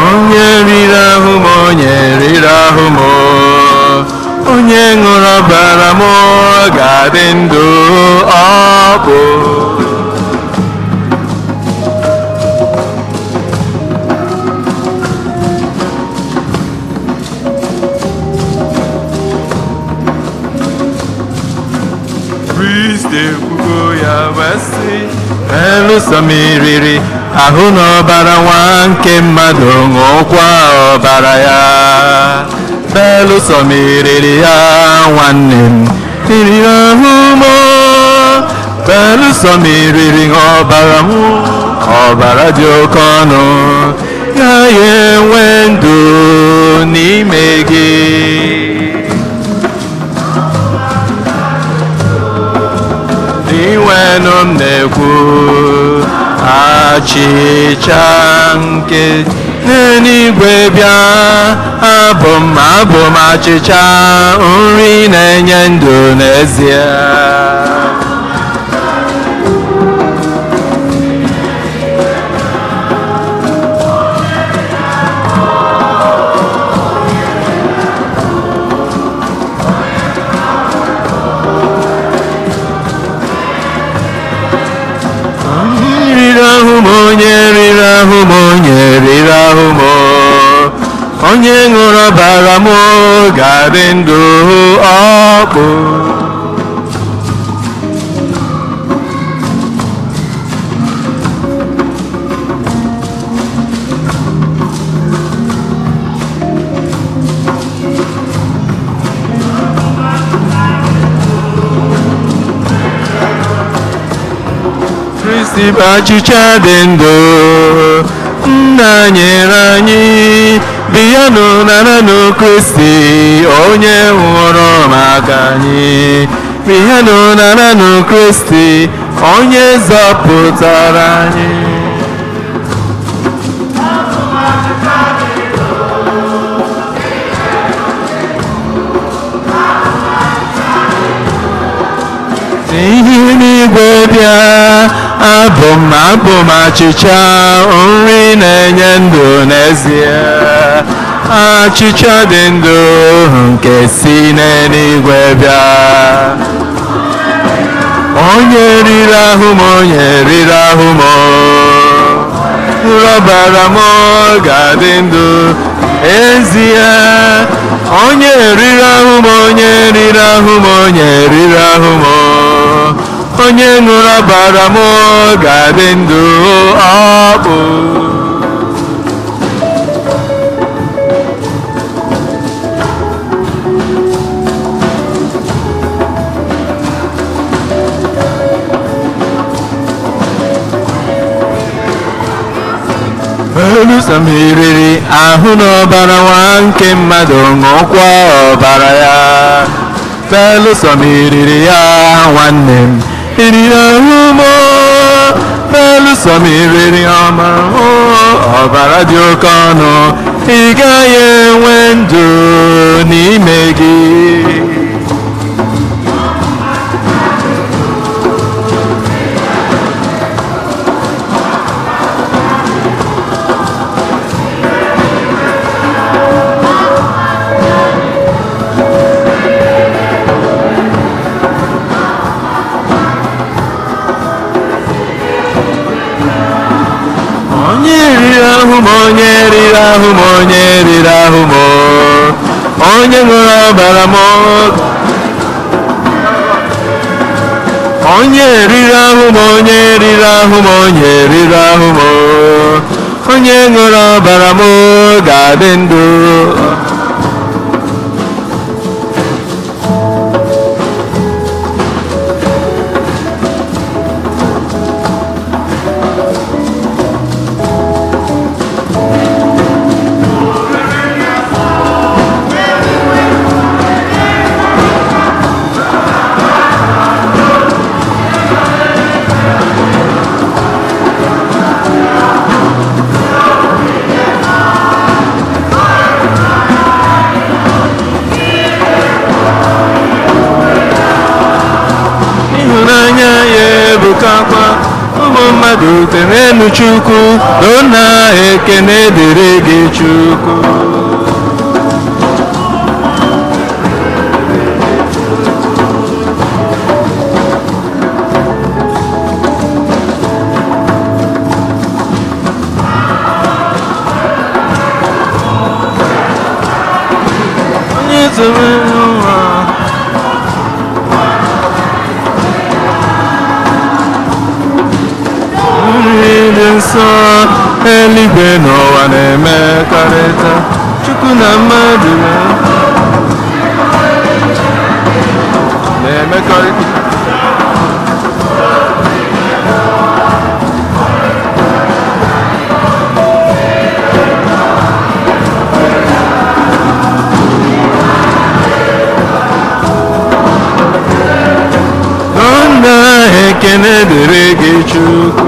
Onye riri ahụ m, onye riri ahụ m, onye ṅụrụ ọbara m ga-adị ndụ. Ọ bụ Kristi ekwugo ya wee sị, belụsọ m riri ahụ na ọbara nwa nke mmadụ, ṅụọkwa ọbara ya. Belụsọ m riri ya, nwanne m, riri ahụ m, belụsọ m riri ọbara m, ọbara dị oke ọnụ, gaghị enwe ndụ n'ime gị. Inwenụ m na-ekwu, achịcha nke n'eluigwe bịa, abụ m, abụ m achịcha nri na-enye ndụ n'ezie. Riri ahụ m, onye riri ahụ m, onye riri ahụ m, onye ṅụrụ ọbara m ga-adị ndụ. Ọkpụ Kristi bụ achịcha dị ndụ nna nyere anyị, bịanụ naranụ Kristi onye nwụrụ maka anyị, bịanụ naranụ Kristi onye zọpụtara anyị. N'ihi n'igwe bịa, abụ m, abụ m achịcha nri na-enye ndụ n'ezie, achịcha dị ndụ nke si n'eluigwe bịa. Onye riri ahụ m, onye riri ahụ m, ọbara m ga-adị ndụ ezie. Onye riri ahụ m, onye riri ahụ m, onye riri ahụ m, onye ṅụrụ ọbara m ga-adị ndụ. Ọ bụ Belụsọ m riri ahụ n'ọbara nwa nke mmadụ, ṅụọkwa ọbara ya. Belụsọ m riri ya, nwanne m, riri ahụ m, belụsọ m riri ọbara m, ọbara dị oke ọnụ, ị gaghị enwe ndụ n'ime gị. Onye riri ahụ m, onye riri ahụ m, onye riri ahụ m, onye ṅụrụ ọbara m, onye riri ahụ m, onye riri ahụ m, onye riri ahụ m, onye ṅụrụ ọbara m ga-adị ndụ. Chukwu, dona ekene dịrị gị Chukwu. Onye zoro ụwa. Nri dị nsọ eluigwe n'ụwa na-emekọrịta Chukwu na mmadụ na-emekọrịta. Nna, ekene dịrị gị Chukwu.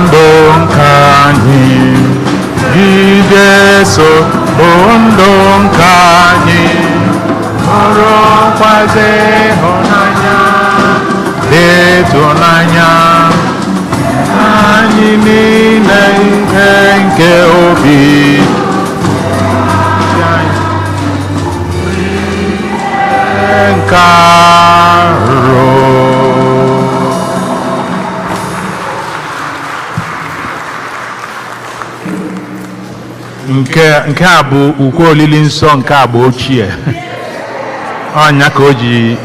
Ndụ nke anyị gị Jesu bụ ndụ nke anyị, bụrụkwazi ịhụnanya dị ịtụnanya anyị niile, ihe nke obi nke arụ. Nke a bụ ukwe olili nsọ nke agba ochie. Ọnya ka o ji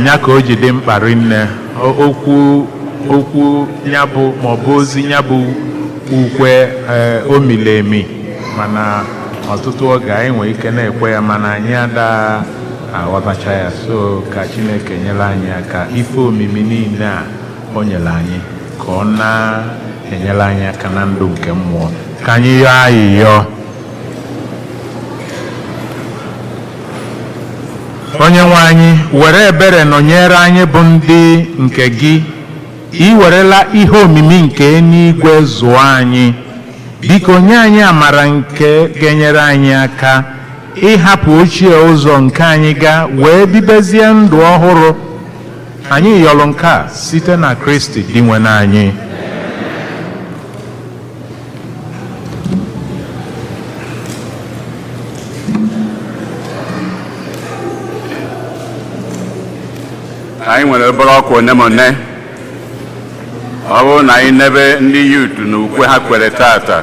nya ka o ji dị mkpa rinne. Okwu okwu ya bụ maọbụ ozi ya bụ ukwe o mili emi, mana ọtụtụ oge anyị nwere ike na-ekwe ya, mana anyị ada Aghọtacha ya. So ka Chineke nyere anyị aka, ife omimi niile a o nyere anyị, ka ọ na-enyere anyị aka na ndụ nke mmụọ. Ka anyị yọọ ayịyọ. Onye nwe anyị, were ebere nọnyere anyị bụ ndị nke gị. Ị werela ihe omimi nke eluigwe zụọ anyị. Biko nye anyị amara nke ga-enyere anyị aka ịhapụ ochie ụzọ nke anyị ga wee bibezie ndụ ọhụrụ. Anyị yọrọ nke a site na Kristi Dinwenụ anyị. Anyị nwere obere ọkwa one ma one. Ọ bụrụ na anyị nebe ndị youth na ukwe ha kwere tata,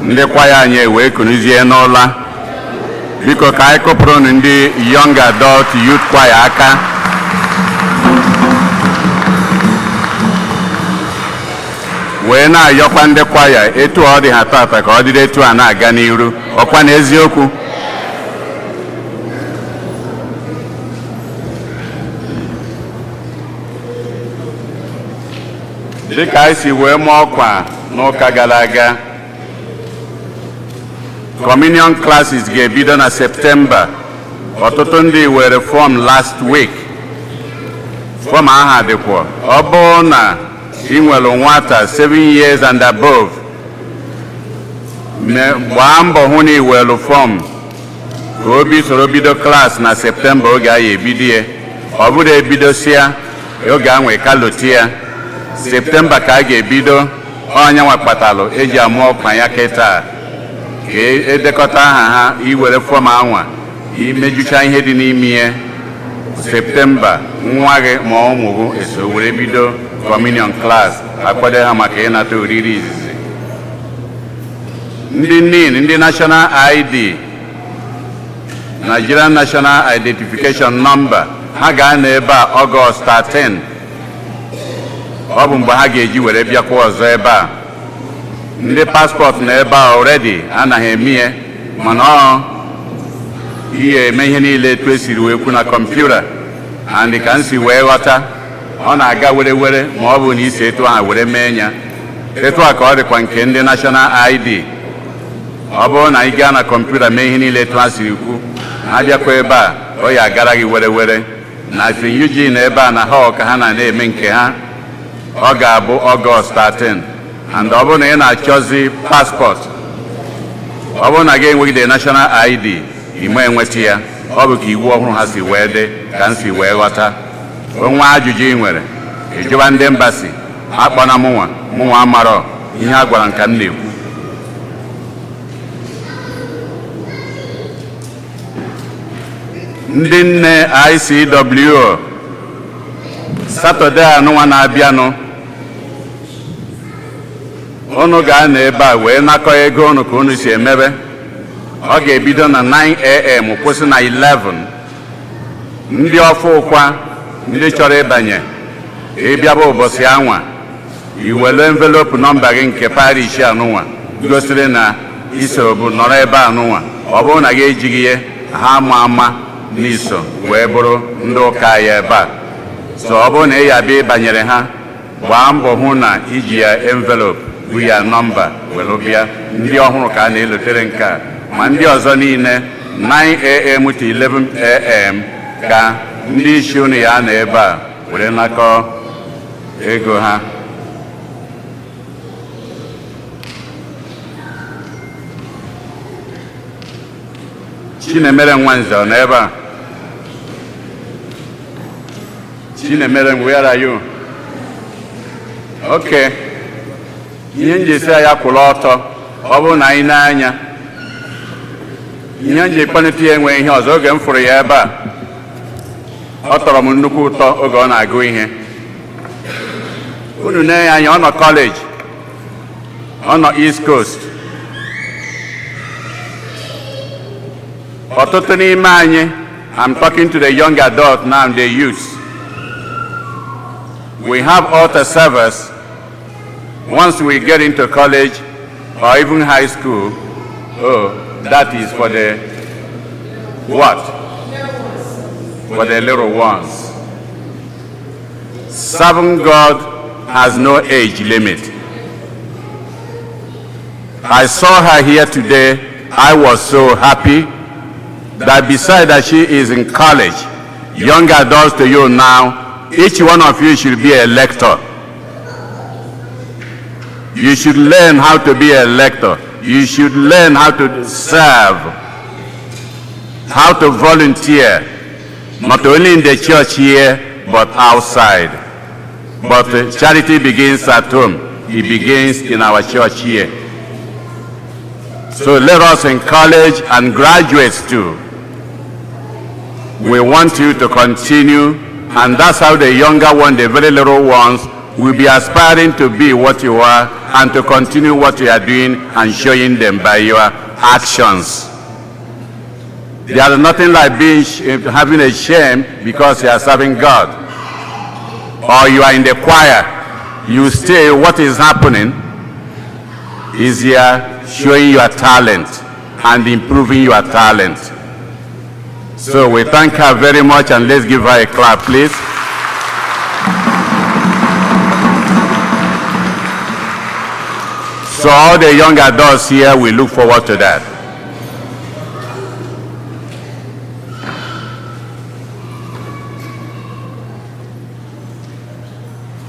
ndị kwaya anyị wee kunuzie n'ụla. Biko ka anyị kụpụrụ ndị young adult youth choir aka. Wee na-ayọkwa ndị kwaya, etu ọ dị ha tata ka ọ dịrị etu a na-aga n'iru. Ọkwa na eziokwu. Dịka anyị si wee mụọ ọkwa n'ụka gara aga, communion classes ga-ebido na Septemba. Ọtụtụ ndị were form last week. Form aha dịkwa. Ọ bụrụ na ị nwere nwata 7 years and above, gbaa mbọ hụ na ị were form ka obi soro bido class na Septemba. Oge a ya ebido ya, ọ bụrụ ebidosia oge anwe kaloti ya, Septemba ka a ga-ebido. Onye nwa kpatalụ eji amụ ọkwa ya kịta, ka edekọta aha ha. Iwere form anwa, imejucha ihe dị n'ime ya, Septemba nwa gị ma ụmụ gị eso were bido communion class, akwado ha maka ịnata oriri izizi. Ndị NIN, ndị National ID, Nigerian National Identification Number, ha ga-anọ ebe a Ọgọst 13. Ọ bụ mgbe ha ga-eji were bịakwa ọzọ ebe a. Ndị passport na ebe a already anaghị eme ihe, mana ọ ihe eme ihe niile etu esiri wee kwu na kọmputa, and ka m si wee ghọta, ọ na-aga were were ma ọ bụ na isi etu ahụ were mee ya. Etu a ka ọ dịkwa nke ndị National ID. Ọ bụrụ na ị gaa na kọmputa mee ihe niile etu ha siri kwu, ha bịakwa ebe a, ọ ya agara gị were were. Na St. Eugene ebe a na hall ka ha na-eme nke ha. Ọ ga-abụ Ọgọst 13. And ọ bụrụ na ị na-achọzi passport, ọ bụrụ na gị enweghị National ID, ị ma enweta ya. Ọ bụ ka iwu ọhụrụ ha si wee dị ka m si wee ghọta. Onwe ajụjụ ị nwere, ịjụwa ndị embassy. Akpọna mụnwa, mụnwa amarọ ihe a gwara nka m na-ekwu. Ndị nne ICWO, Saturday anụnwa na-abịanụ, unu ga-anọ ebe a wee nakọ ego unu ka unu si emebe. Ọ ga-ebido na 9 a.m. kwụsị na 11. Ndị ọfụ ụkwa, ndị chọrọ ịbanye, ịbịaba ụbọchị anwa, iwelu envelope nọmba gị nke parish anụnwa gosiri na iso bụ nọrọ ebe anụnwa. Ọ bụrụ na gị ejighị ihe ha ama ama n'iso wee bụrụ ndị ụka ya ebe a. So ọ bụrụ na ị ya bịa ịbanyere ha, gbaa mbọ hụ na iji ya envelope bụ ya nọmba were bịa. Ndị ọhụrụ ka a na-elotere nke a, ma ndị ọzọ niile, 9 a.m. to 11 a.m. ka ndị isi unu ya nọ ebe a were nakọ ego ha. Chinemere Nwanze ọ nọ ebe a? Chinemere, where are you? Okay. Ihe m ji esi ya kwụrụ ọtọ, ọ bụrụ na anyị na-anya ihe m ji kpalite ya, enwe ihe ọzọ. Oge m fụrụ ya ebe a, ọ tọrọ m nnukwu ụtọ oge ọ na-agụ ihe. Unu na anya, ọ nọ kọleji, ọ nọ East Coast. Ọtụtụ n'ime anyị, I'm talking to the young adult now, the youth, we have altar servers. Once we get into college or even high school, oh, that is for the what? for the little ones. Serving God has no age limit. I saw her here today. I was so happy that beside that she is in college, young adults to you now, each one of you should be a lector. You should learn how to be a lector. You should learn how to serve, how to volunteer, not only in the church here, but outside. But charity begins at home. It begins in our church here. So let us encourage, and graduates too. We want you to continue, and that's how the younger one, the very little ones, will be aspiring to be what you are and to continue what you are doing and showing them by your actions. There is nothing like having a shame because you are serving God or you are in the choir. You stay, what is happening is you are showing your talent and improving your talent. So we thank her very much, and let's give her a clap, please. So all the young adults here, we look forward to that.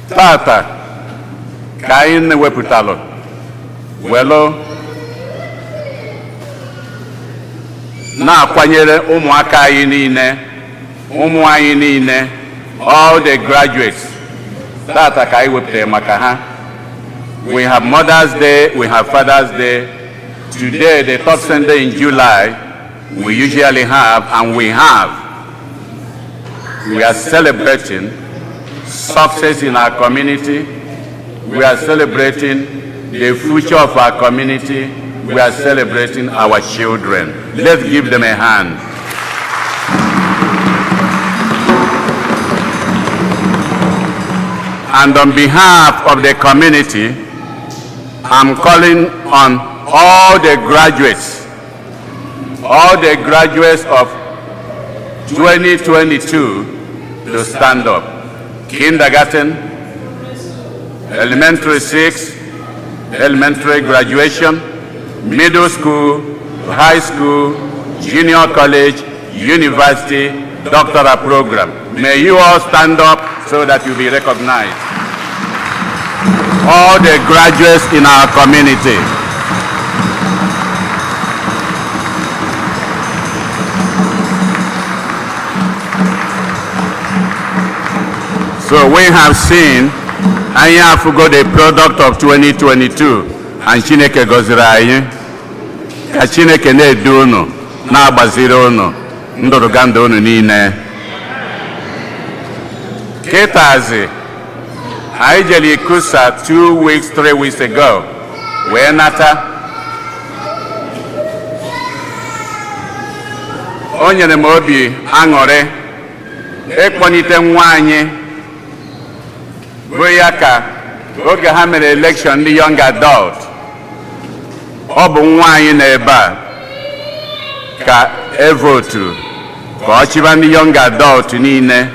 Tata ka anyị na-ewepụtalụ welu na-akwanyere ụmụaka anyị niile, ụmụ anyị niile, all the graduates. Tata ka anyị wepụtara maka ha. We have Mother's Day, we have Father's Day. Today, the third Sunday in July, we usually have, and we have, we are celebrating success in our community. We are celebrating the future of our community. We are celebrating our children. Let's give them a hand. And on behalf of the community, I'm calling on all the graduates of 2022 to stand up. Kindergarten, elementary six, elementary graduation, middle school, high school, junior college, university, doctoral program. May you all stand up so that you'll be recognized. All the graduates in our community. So we have seen, anyị afụgo the product of 2022, and Chineke gọziri anyị. Ka Chineke na-edu unu, na-agbaziri unu ndụrụgandụ unu niile. Kịtazi anyị jere Ikusa 2 weeks, 3 weeks ago wee nata. O nyere m obi aṅụrị ịkpọnite nwa anyị bụ ya ka oge ha mere election ndị young adult. Ọ bụ nwa anyị nọ ebe a ka evoturu ka ọ chịba ndị young adult niile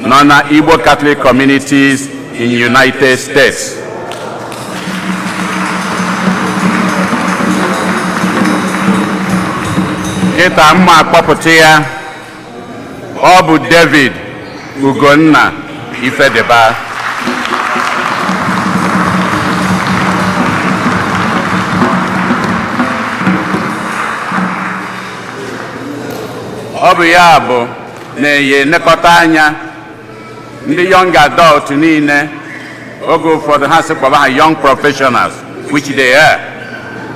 nọ na Igbo Catholic communities in United States. Kịta mma akpọpụta ya, ọ bụ David Ugonna Ifedeba. Ọ bụ ya bụ na-enye elekọta anya ndị young adult niile. Oge ụfọdụ ha sị kpọba ha young professionals, which they are.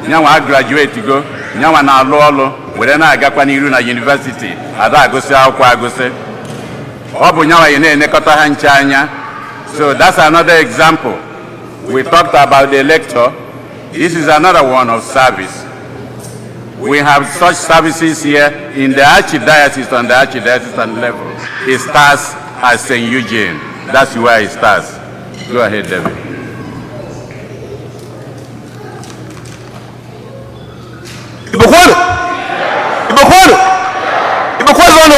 Nyanwa graduate go, nyanwa na-alụ ọlụ were na-agakwa n'iru na university, ada agụsị akwụkwọ agụsị. Ọ bụ nyanwa yi na-elekọta ha nche anya. So that's another example. We talked about the lector. This is another one of service. We have such services here in the archdiocese. On the archdiocesan level, it starts at St. Eugene. That's where it starts. Go ahead, David. Igbo kwenu! Igbo kwenu! Igbo kwezuonụ!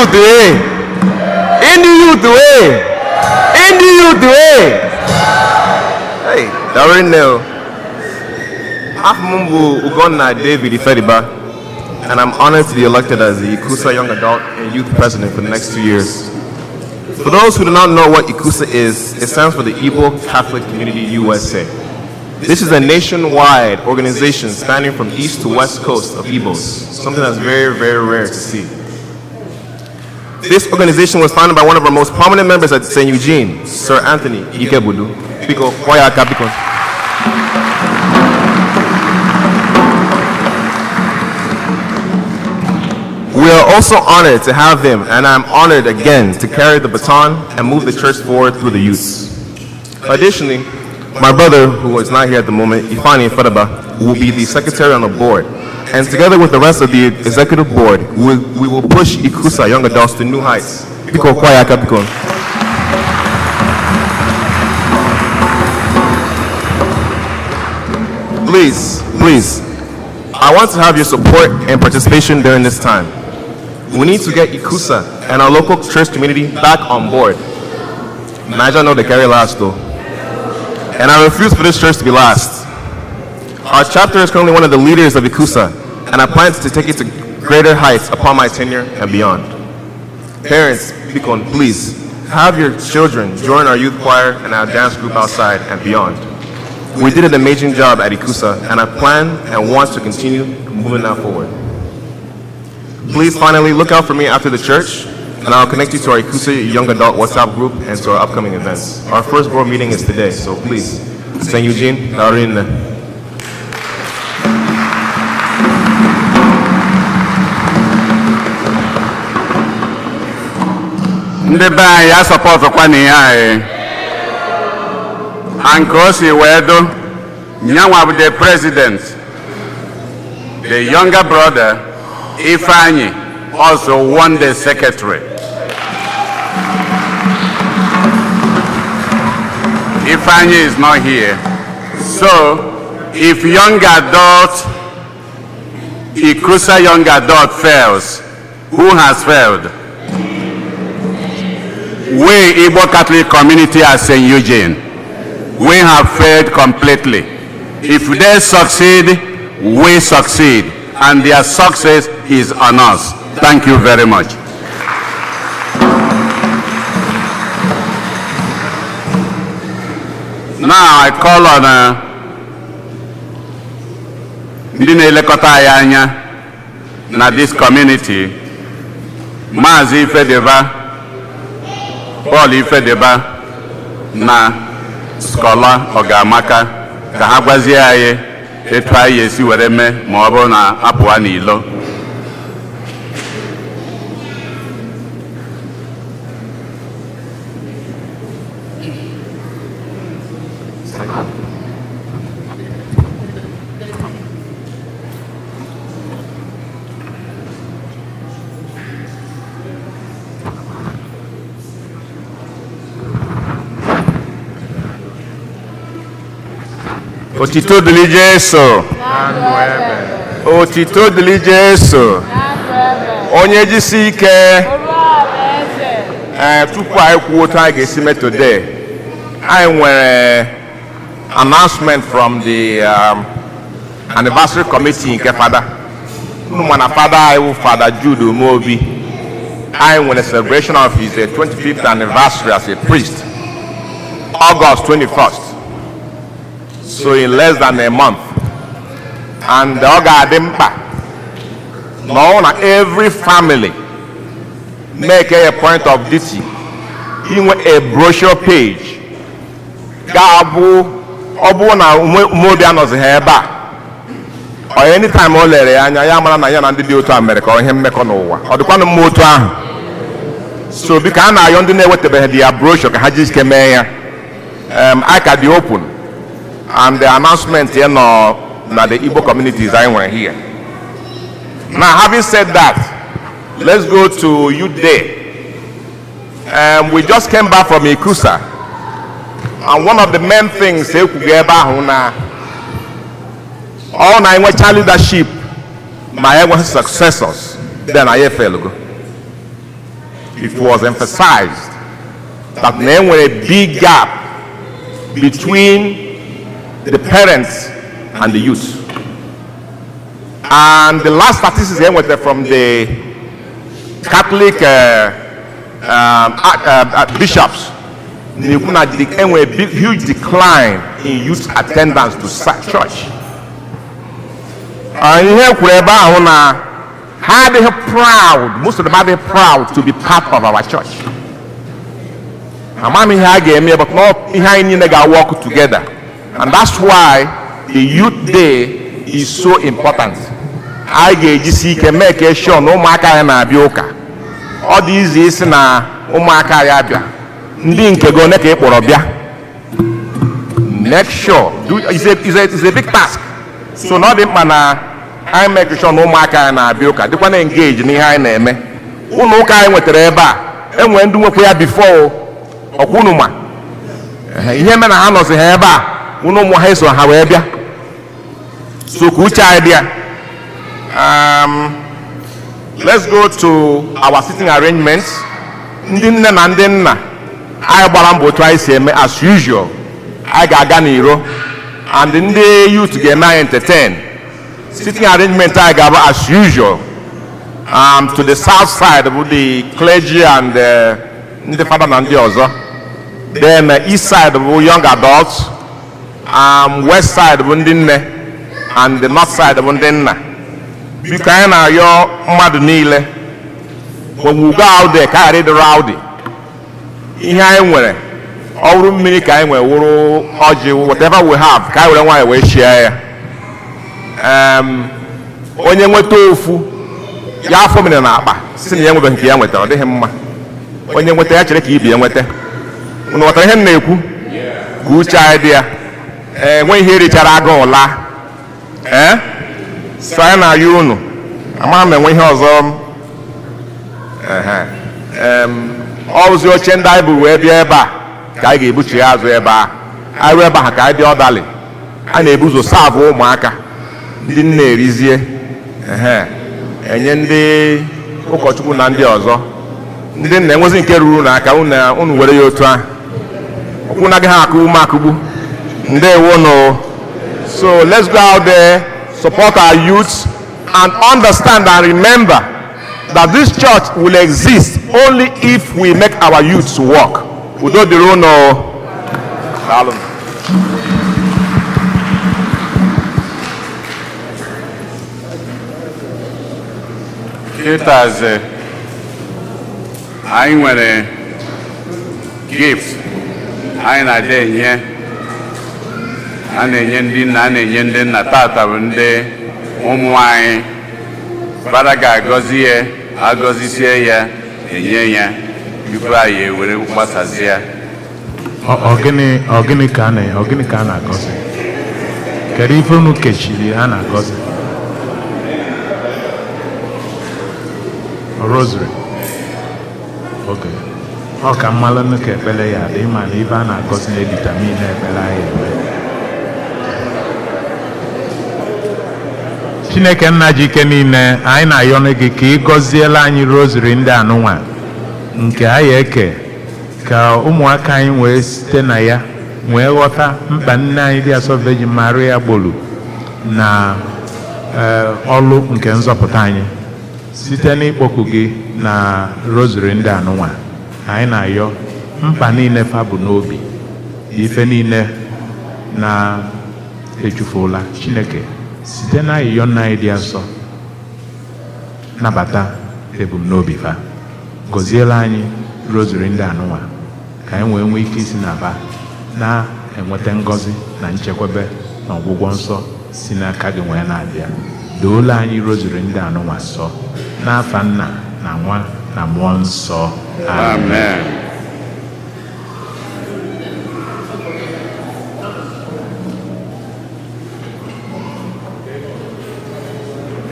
Youth, eh? Ndị youth, eh? Ndị youth, eh? Hey, daalụ nne o. Afọ m bụ Ugonna David Ifediba, and I'm honored to be elected as the ICCUSA Young Adult and Youth President for the next 2 years. For those who do not know what ICCUSA is, it stands for the Igbo Catholic Community USA. This is a nationwide organization spanning from east to west coast of Igbos, something that's very, very rare to see. This organization was founded by one of our most prominent members at St. Eugene, Sir Anthony Ikebudu. Biko, kwaya aka, biko. We are also honored to have him, and I'm honored again to carry the baton and move the church forward through the youths. Additionally, my brother, who is not here at the moment, Ifani Fadaba, will be the secretary on the board. And together with the rest of the executive board, we will push ICCUSA young adults to new heights. Biko, kwaya aka, biko. Please, please, I want to have your support and participation during this time. We need to get ICCUSA and our local church community back on board. Naija no dey carry last though. And I refuse for this church to be last. Our chapter is currently one of the leaders of ICCUSA, and I plan to take it to greater heights upon my tenure and beyond. Parents, biko, please, have your children join our youth choir and our dance group outside and beyond. We did an amazing job at ICCUSA, and I plan and want to continue moving that forward. Please finally look out for me after the church, and I'll connect you to our ICCUSA Young Adult WhatsApp group and to our upcoming events. Our first board meeting is today, so please. St. Eugene, daalụ. Ndị be anyị ya sọpọtụkwa na ihe anyị ha nke o si wee do nyanwa bụ the president. The younger brother Ifeanyi also won the secretary. Ifeanyi is not here, so if young adult, ICCUSA young adult fails, who has failed? We Igbo Catholic community at St. Eugene, we have failed completely. If they succeed, we succeed, and their success is on us. Thank you very much. Now I call on ndị na-elekọta anyị anya na this community, Maazị Ifedeba, Paul Ifedeba na Scholar Ọgamaka, ka ha gwazie anyị etu anyị esi were mee ma ọ bụrụ na apụwa n'ilo. Otito dịrị Jesu. Otito dịrị Jesu. Onye jisi ike. Ee, tupu anyị kwuo otu anyị ga-esi mee today, anyị nwere announcement from the anniversary committee nke Fada. Unu ma na Fada anyị wụ Fada Jude Umeobi. Anyị nwere celebration of his 25th anniversary as a priest, August 21st. So in less than a month. And ọ ga-adị mkpa na ọ na every family make a point of duty inwe a brochure page ga-abụ ọ bụrụ na Umeobi anọzighị ebe a ọ, anytime o lere ya anya, ya mara na ya na ndị dị otu a mere ka ihe mmekọ n'ụwa ọ dịkwanụ mma otu ahụ. So biko, a na-ayọ ndị na-ewetabeghị ya brochure ka ha ji ike mee ya. I ka dị open and the announcement here nọ na the Igbo communities anyị nwere here. Now, having said that, let's go to Youth Day. We just came back from ICCUSA, and one of the main things ekwugo ebe ahụ na ọ na enwecha leadership ma enweghị successors, then anyị efelugo. It was emphasized that na enwere big gap between the parents and the youth. And the last statistics e nwetara from the Catholic bishops na-ekwu na enwere big huge decline in youth attendance to church. Ihe kwuru ebe ahụ na ha adịghị proud, most of them adịghị proud to be part of our church. Ama m ihe a ga-eme, but not ihe anyị niile ga-work together, and that's why the Youth Day is so important. Anyị ga-ejisi ike mee ka sure na ụmụaka anyị na-abịa ụka. Ọ dị izi isi na ụmụaka anyị abịa, ndị nke gị one ka ị kpọrọ bịa? Make sure do is a big task, so na ọ dị mkpa na anyị make sure na ụmụaka anyị na-abịa ụka, dịkwa na engage n'ihe anyị na-eme. Ụlọ ụka anyị nwetara ebe a, enwere ndị nwekwa ya before ọkwa unu, ma ihe mere na ha nọzi ha ebe a, unu ụmụ ha eso ha wee bịa. So ka uche anyị dị ya. Let's go to our sitting arrangements. Ndị nne na ndị nna anyị gbara mbọ otu anyị si eme as usual. Anyị ga-aga n'iro and ndị youth ga-eme anyị entertain. Sitting arrangement anyị ga-abụ as usual. To the south side bụ the clergy and ndị fada na ndị ọzọ. Then east side bụ young adults, west side bụ ndị nne, and the north side bụ ndị nna. Biko, anyị na-arịọ mmadụ niile, when we go out there, ka ghara ịdị rowdy. Ihe anyị nwere, ọ bụrụ mmiri ka anyị nwere, wụrụ ọjị, whatever we have, ka anyị were nwayọọ wee share ya. Onye nweta ofu ya, afọ mmiri na akpa si na ya enwebeghị nke ya nwetara, ọ dịghị mma. Onye nweta ya, chere ka ibi ya nweta. Unu ghọtara ihe m na-ekwu? Ka uche anyị dị ya. Enwe ihe richara agụụ laa. Ee, so anyị na-ayọ unu. Amaghị m enwe ihe ọzọ. Ehe. Ọzi oche ndị anyị bụ wee bịa ebe a ka anyị ga-ebuchi ya azụ ebe a. Anyị ruo ebe ahụ, ka anyị dị ọdali. A na-ebu ụzọ serve ụmụaka, ndị nne erizie, ehe, enye ndị ụkọchukwu na ndị ọzọ. Ndị nna enwezi nke ruru n'aka unu, unu were ya otu ahụ. Okwu na agaghị akụ ume akụgbu. Ndewo no. So let's go out there, support our youths, and understand and remember that this church will exist only if we make our youths work. Udo dịrị unu. Daalụ. Kịtazi anyị nwere gift anyị na-adị enye, a na-enye ndị nna, a na-enye ndị nna. Tata bụ ndị ụmụ anyị. Fada ga-agọzi ya, agọzisie ya, enye ya tupu anyị ewere gbasazie. Ọ gịnị ka a na ọ gịnị ka a na-agọzi? Kedu ife unu kechiri a na-agọzi? Rosary. Okay. Ọ ka mmalụ ka ekpere ya dị, ma na ife a na-agọzi na-edetermine ekpere anyị ekpe. Chineke nna ji ike niile, anyị na-ayọ gị ka ị gọziela anyị rosary ndị anụnwa nke anyị eke, ka ụmụaka anyị wee site na ya wee ghọta mkpa nne anyị dị asọ Virgin Maria gbolu na ọlụ nke nzọpụta anyị. Site n'ịkpọku gị na rosary ndị anụnwa, anyị na-ayọ mkpa niile fa bụ n'obi, ife niile na-echufuola. Chineke, site na ayịyọ nna anyị dị asọ, nabata ebumnobi fa, gọziela anyị rosary ndị anụnwa ka anyị wee nwee ike isi na ba na-enweta ngọzi na nchekwebe na ọgwụgwọ nsọ si n'aka gị wee na-abịa. Doola anyị rosary ndị anụnwa nsọ, n'afa Nna na Nwa na Mmụọ Nsọ. Amen.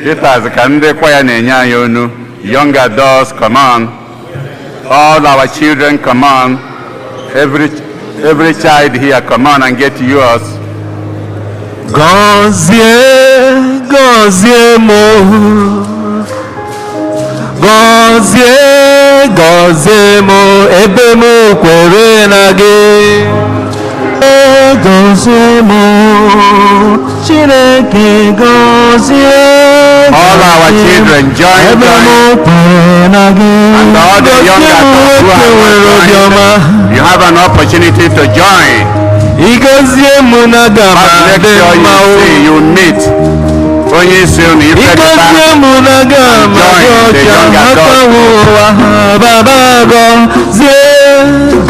Kịtazi ka ndị kwaya na-enye anyị onu. Young adults, come on. All our children, come on. Every child here, come on and get yours. Gọzie, gọzie m, Gọzie, gọzie m ebe m kwere na gị. Gọzie m, Chineke, gọzie. All our children join, ebe m join. kwere na gị. And all the young adults who Nwoke nwere have obiọma. not joined, you have an opportunity to join. Ịgọzie m na aga m But make adị sure mma you o. see, you meet. Onye isi unu ife Ịgọzie m na aga m adị Join the ọcha young maka adults. ụwa. Baba, gọzie,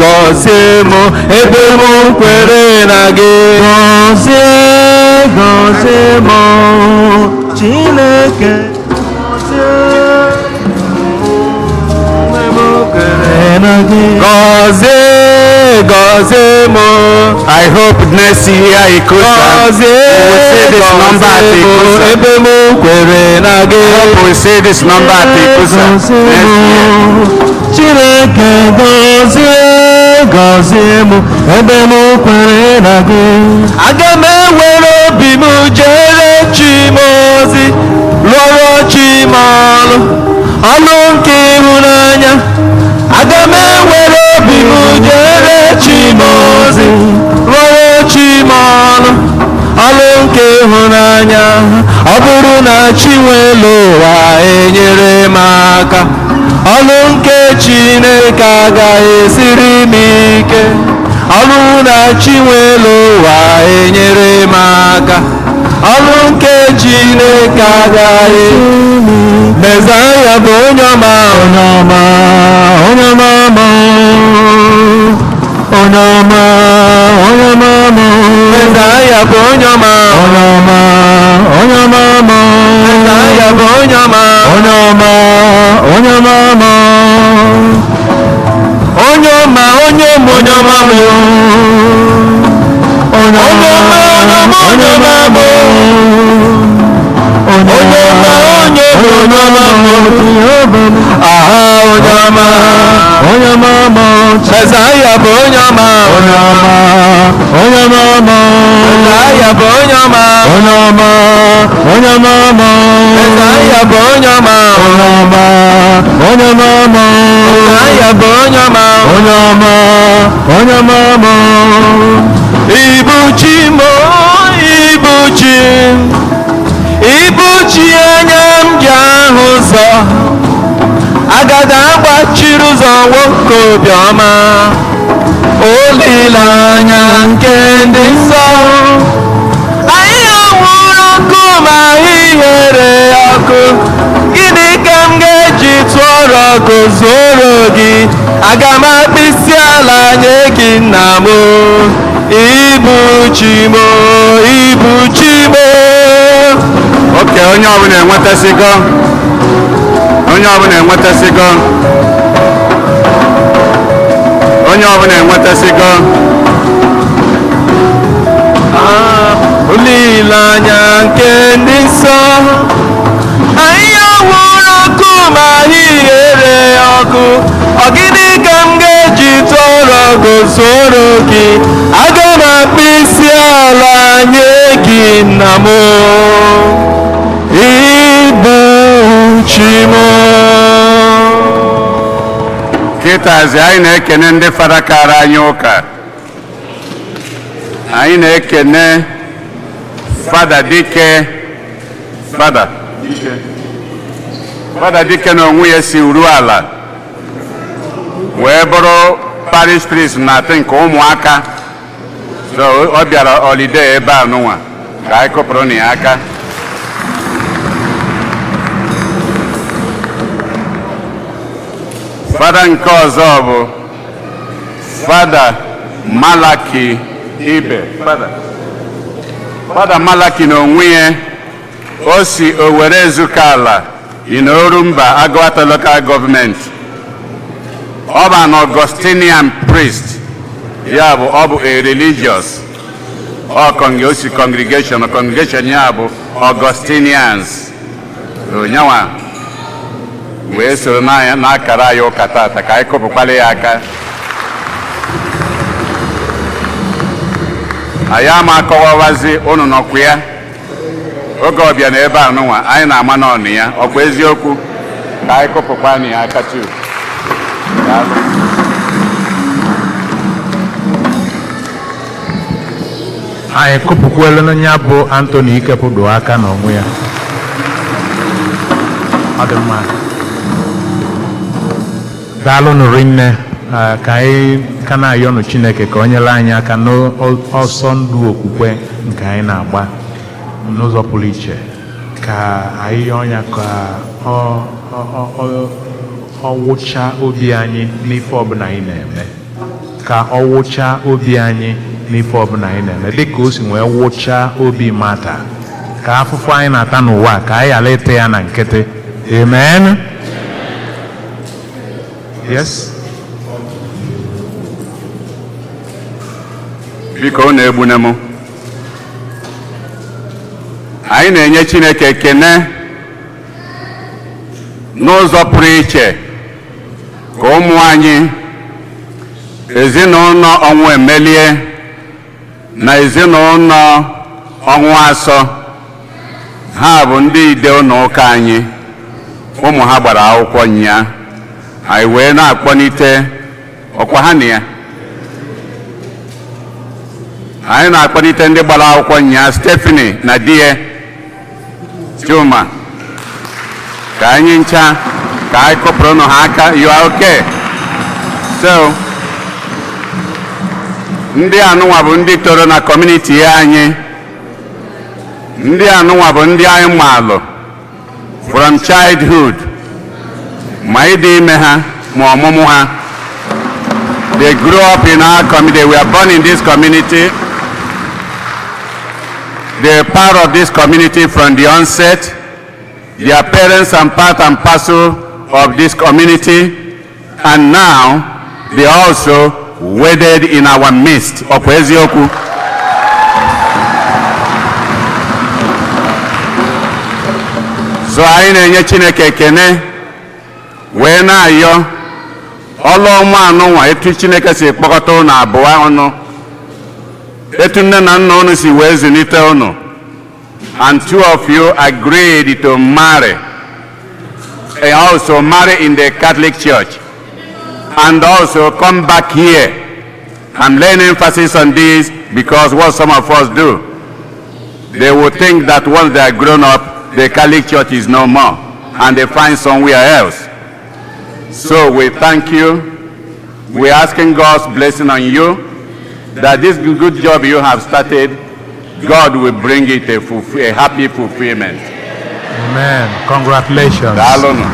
gọzie m ebe m kwere na gị. Gọzie, gọzie m, Chineke, gọzie ebe m kwere na gị. Gọzie, gọzie m. I hope next year ICCUSA, Gọzie, we will see this number at gọzie m ICCUSA. ebe m kwere na gị. I hope we see this number at ICCUSA next year. Chineke, gọzie, gọzie m ebe m kwere na gị. Aga m ewere obi m jere chi m ozi, lụọrọ chi m ọlụ, ọlụ nke ịhụnanya. Aga m ewere obi m jere chi m ozi, lụọrọ chi m ọlụ, ọlụ nke ịhụnanya. Ọ bụrụ na chi nwelu ụwa enyere m aka, ọlụ nke Chineke agaghị esiri m ike. Ọlụ na chi nwelu ụwa enyere m aka, ọlụ nke Chineke agaghị. Mezaya bụ onye ọma, onye ọma, onye ọma ma, onye ọma, onye ọma ma. Mezaya bụ onye ọma, onye ọma, onye ọma ma. Mezaya bụ onye ọma, onye ọma, onye ọma ma. Onye ọma, onye ọma, onye ọma ma. Onye ọma, onye ọma, onye ọma ma. Onye ọma, onye ọma, onye ọma ma. Aha, onye ọma, onye ọma ma. Mezaya bụ onye ọma, onye ọma, onye ọma ma. Mezaya bụ onye ọma, onye ọma, onye ọma ma. Mezaya bụ onye ọma, onye ọma, onye ọma ma. Mezaya bụ onye ọma, onye ọma, onye ọma ma. Ibuchi m, ibuchi m, ibuchi anya m ji ahụ ụzọ. Agada agbachiri ụzọ, nwoke obiọma, olileanya nke ndị nsọ. Ahịhịa nwụrụ ọkụ ma ihere ọkụ, gịnị ka m ga-eji tụọrọ gozoro gị? Aga m akpịsị ala nye gị, nna m. Ibuchi m, ibuchi m. Okay, onye ọbụla enwetasigo. Onye ọbụla enwetasigo. Onye ọbụla enwetasigo. Olileanya nke ndị nsọ. Ahịhịa nwụrụ ọkụ ma ihere ọkụ, ọ gịnị ka m ga-eji tụọrọ gozoro gị? Aga m akpụ isi ala nye gị, nna m. Ibu chi m. Kịtazi anyị na-ekene ndị fada kara anyị ụka. Anyị na-ekene Fada Dike, Fada Fada Dike na onwe ya si uru ala wee bụrụ parish priest na atị nke ụmụaka. So ọ bịara holiday ebe a nụnwa, ka anyị kụpụrụ na ya aka. Fada nke ọzọ bụ Fada Malaki Ibe. Fada Malaki na onwe ya o si Owere Ezukala in Orumba, Aguata Local Government. Ọ bụ an Augustinian priest, ya bụ ọ bụ a religious. Ọ o si congregation ya bụ Augustinians. Onyanwa wee soro n'akara anyị ụka tata, ka anyị kụpụkwala ya aka. Anyị ama akọwawazi unu nọkwa ya oge ọbịa na ebe a nụnwa anyị na-ama n'ọnụ ya ọkwa eziokwu. Ka anyị kụpụkwa ya aka tu. Daalụ. Anyị kụpụkwelu ya bụ Anthony Ikepụdo aka n'onwe ya. Ọ dị mma. Daalụnụ rinne. Ka anyị ka na-ayọnụ Chineke ka o nyere anyị aka n'ọsọ ndụ okwukwe nke anyị na-agba n'ụzọ pụrụ iche, ka anyị yọọ ya ka ọ wụcha obi anyị n'ife ọbụla anyị na-eme, ka ọ wụcha obi anyị n'ife ọbụla anyị na-eme, dịka o si wee wụchaa obi Mata, ka afụfụ anyị na-ata n'ụwa, ka anyị ghara ịta ya na nkịtị. Amen. Yes. Biko, unu egbune m. Anyị na-enye Chineke ekene n'ụzọ pụrụ iche ka ụmụ anyị, ezinụlọ Ọnwụ Emelie na ezinụlọ Ọnwụ Asọ, ha bụ ndị ide ụlọ ụka anyị, ụmụ ha gbara akwụkwọ nya. Anyị wee na-akpọlite ọkwa ha na ya. Anyị na-akpọlite ndị gbara akwụkwọ nya, Stephanie na di ya Chuma, ka anyị ncha ka anyị kụpụrụ ha aka. You are okay. So ndị anụnwa bụ ndị toro na community anyị. Ndị anụnwa bụ ndị anyị maalụ from childhood, ma ịdị ime ha ma ọmụmụ ha. They grew up in our community. They were born in this community. They are part of this community from the onset. Their parents are part and parcel of this community, and now they also wedded in our midst. Ọkwa eziokwu? So anyị na-enye Chineke ekene wee na-ayọ ọlụ ọma anụnwa, etu Chineke si kpọkọta ụnụ abụọ ọnụ, etu nne na nna unu si wee zụlite unu, and two of you agreed to marry and also marry in the Catholic Church and also come back here. I'm laying emphasis on this because what some of us do, they will think that once they are grown up, the Catholic Church is no more, and they find somewhere else. So we thank you. We're asking God's blessing on you, that this good job you have started, God will bring it a happy fulfillment. Amen. Congratulations. Daalụnụ.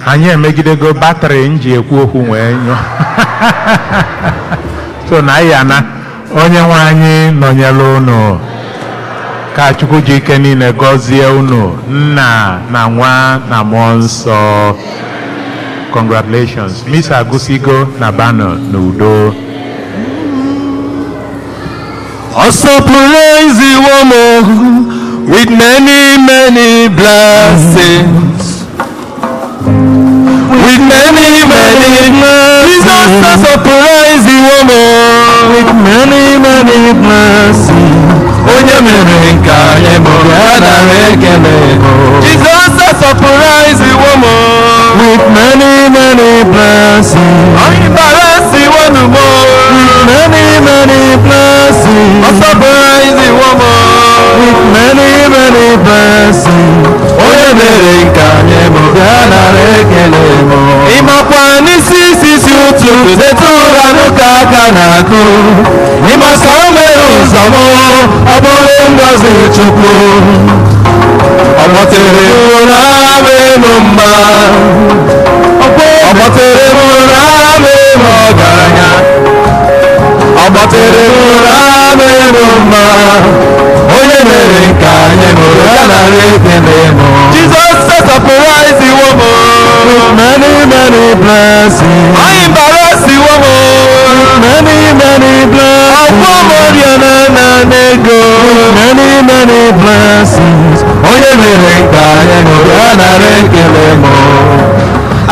Anyị emegidego battery m ji ekwu okwu wee nyụọ, so na anyị ana. Onye nwe anyị nọnyere unu. Ka Chukwu ji ike niile gọzie unu, Nna na Nwa na Mmụọ Nsọ. Congratulations. Misa agụsigo na bano n'udo. Ọ surprise m with many, many blessings. With many, many blessings. Jesus surprise woman with many, many blessings. Onye mere nke anyị bụ ya nara ekele. Jesus surprise woman with many, many blessings. Anyị bara si wonumo with many, many blessings. Ọ surprise woman with many, many blessings. Onye mere nke anyị bụ ya nara ekele. Ịmakwa n'isi isi ụtụtụ teta ụra n'ụka aka na-akụ. Ịmaka o mere ụzọ m, ọ bụrụ ngọzi Chukwu. Ọ kpọtere ụra m elu mma. Ọ kpọtere ụra m elu ọgaranya. Ọ kpọtere ụra m elu mma. Onye mere nke anyị mụrụ ya nara ekele m. Jizọs surprise woman with many, many blessings. Anyị bara si woman with many, many blessings. Ọkwọ mọrịa na na n'ego with many, many blessings. Onye mere nke anyị mụrụ ya nara ekele m.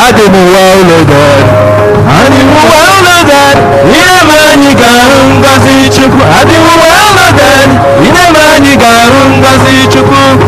Adị m well loaded. Adị m well loaded. Ihe ma anyị ga-ahụ ngọzi Chukwu. Adị m well loaded. Ihe ma anyị Anyị ga-ahụ ngọzi Chukwu.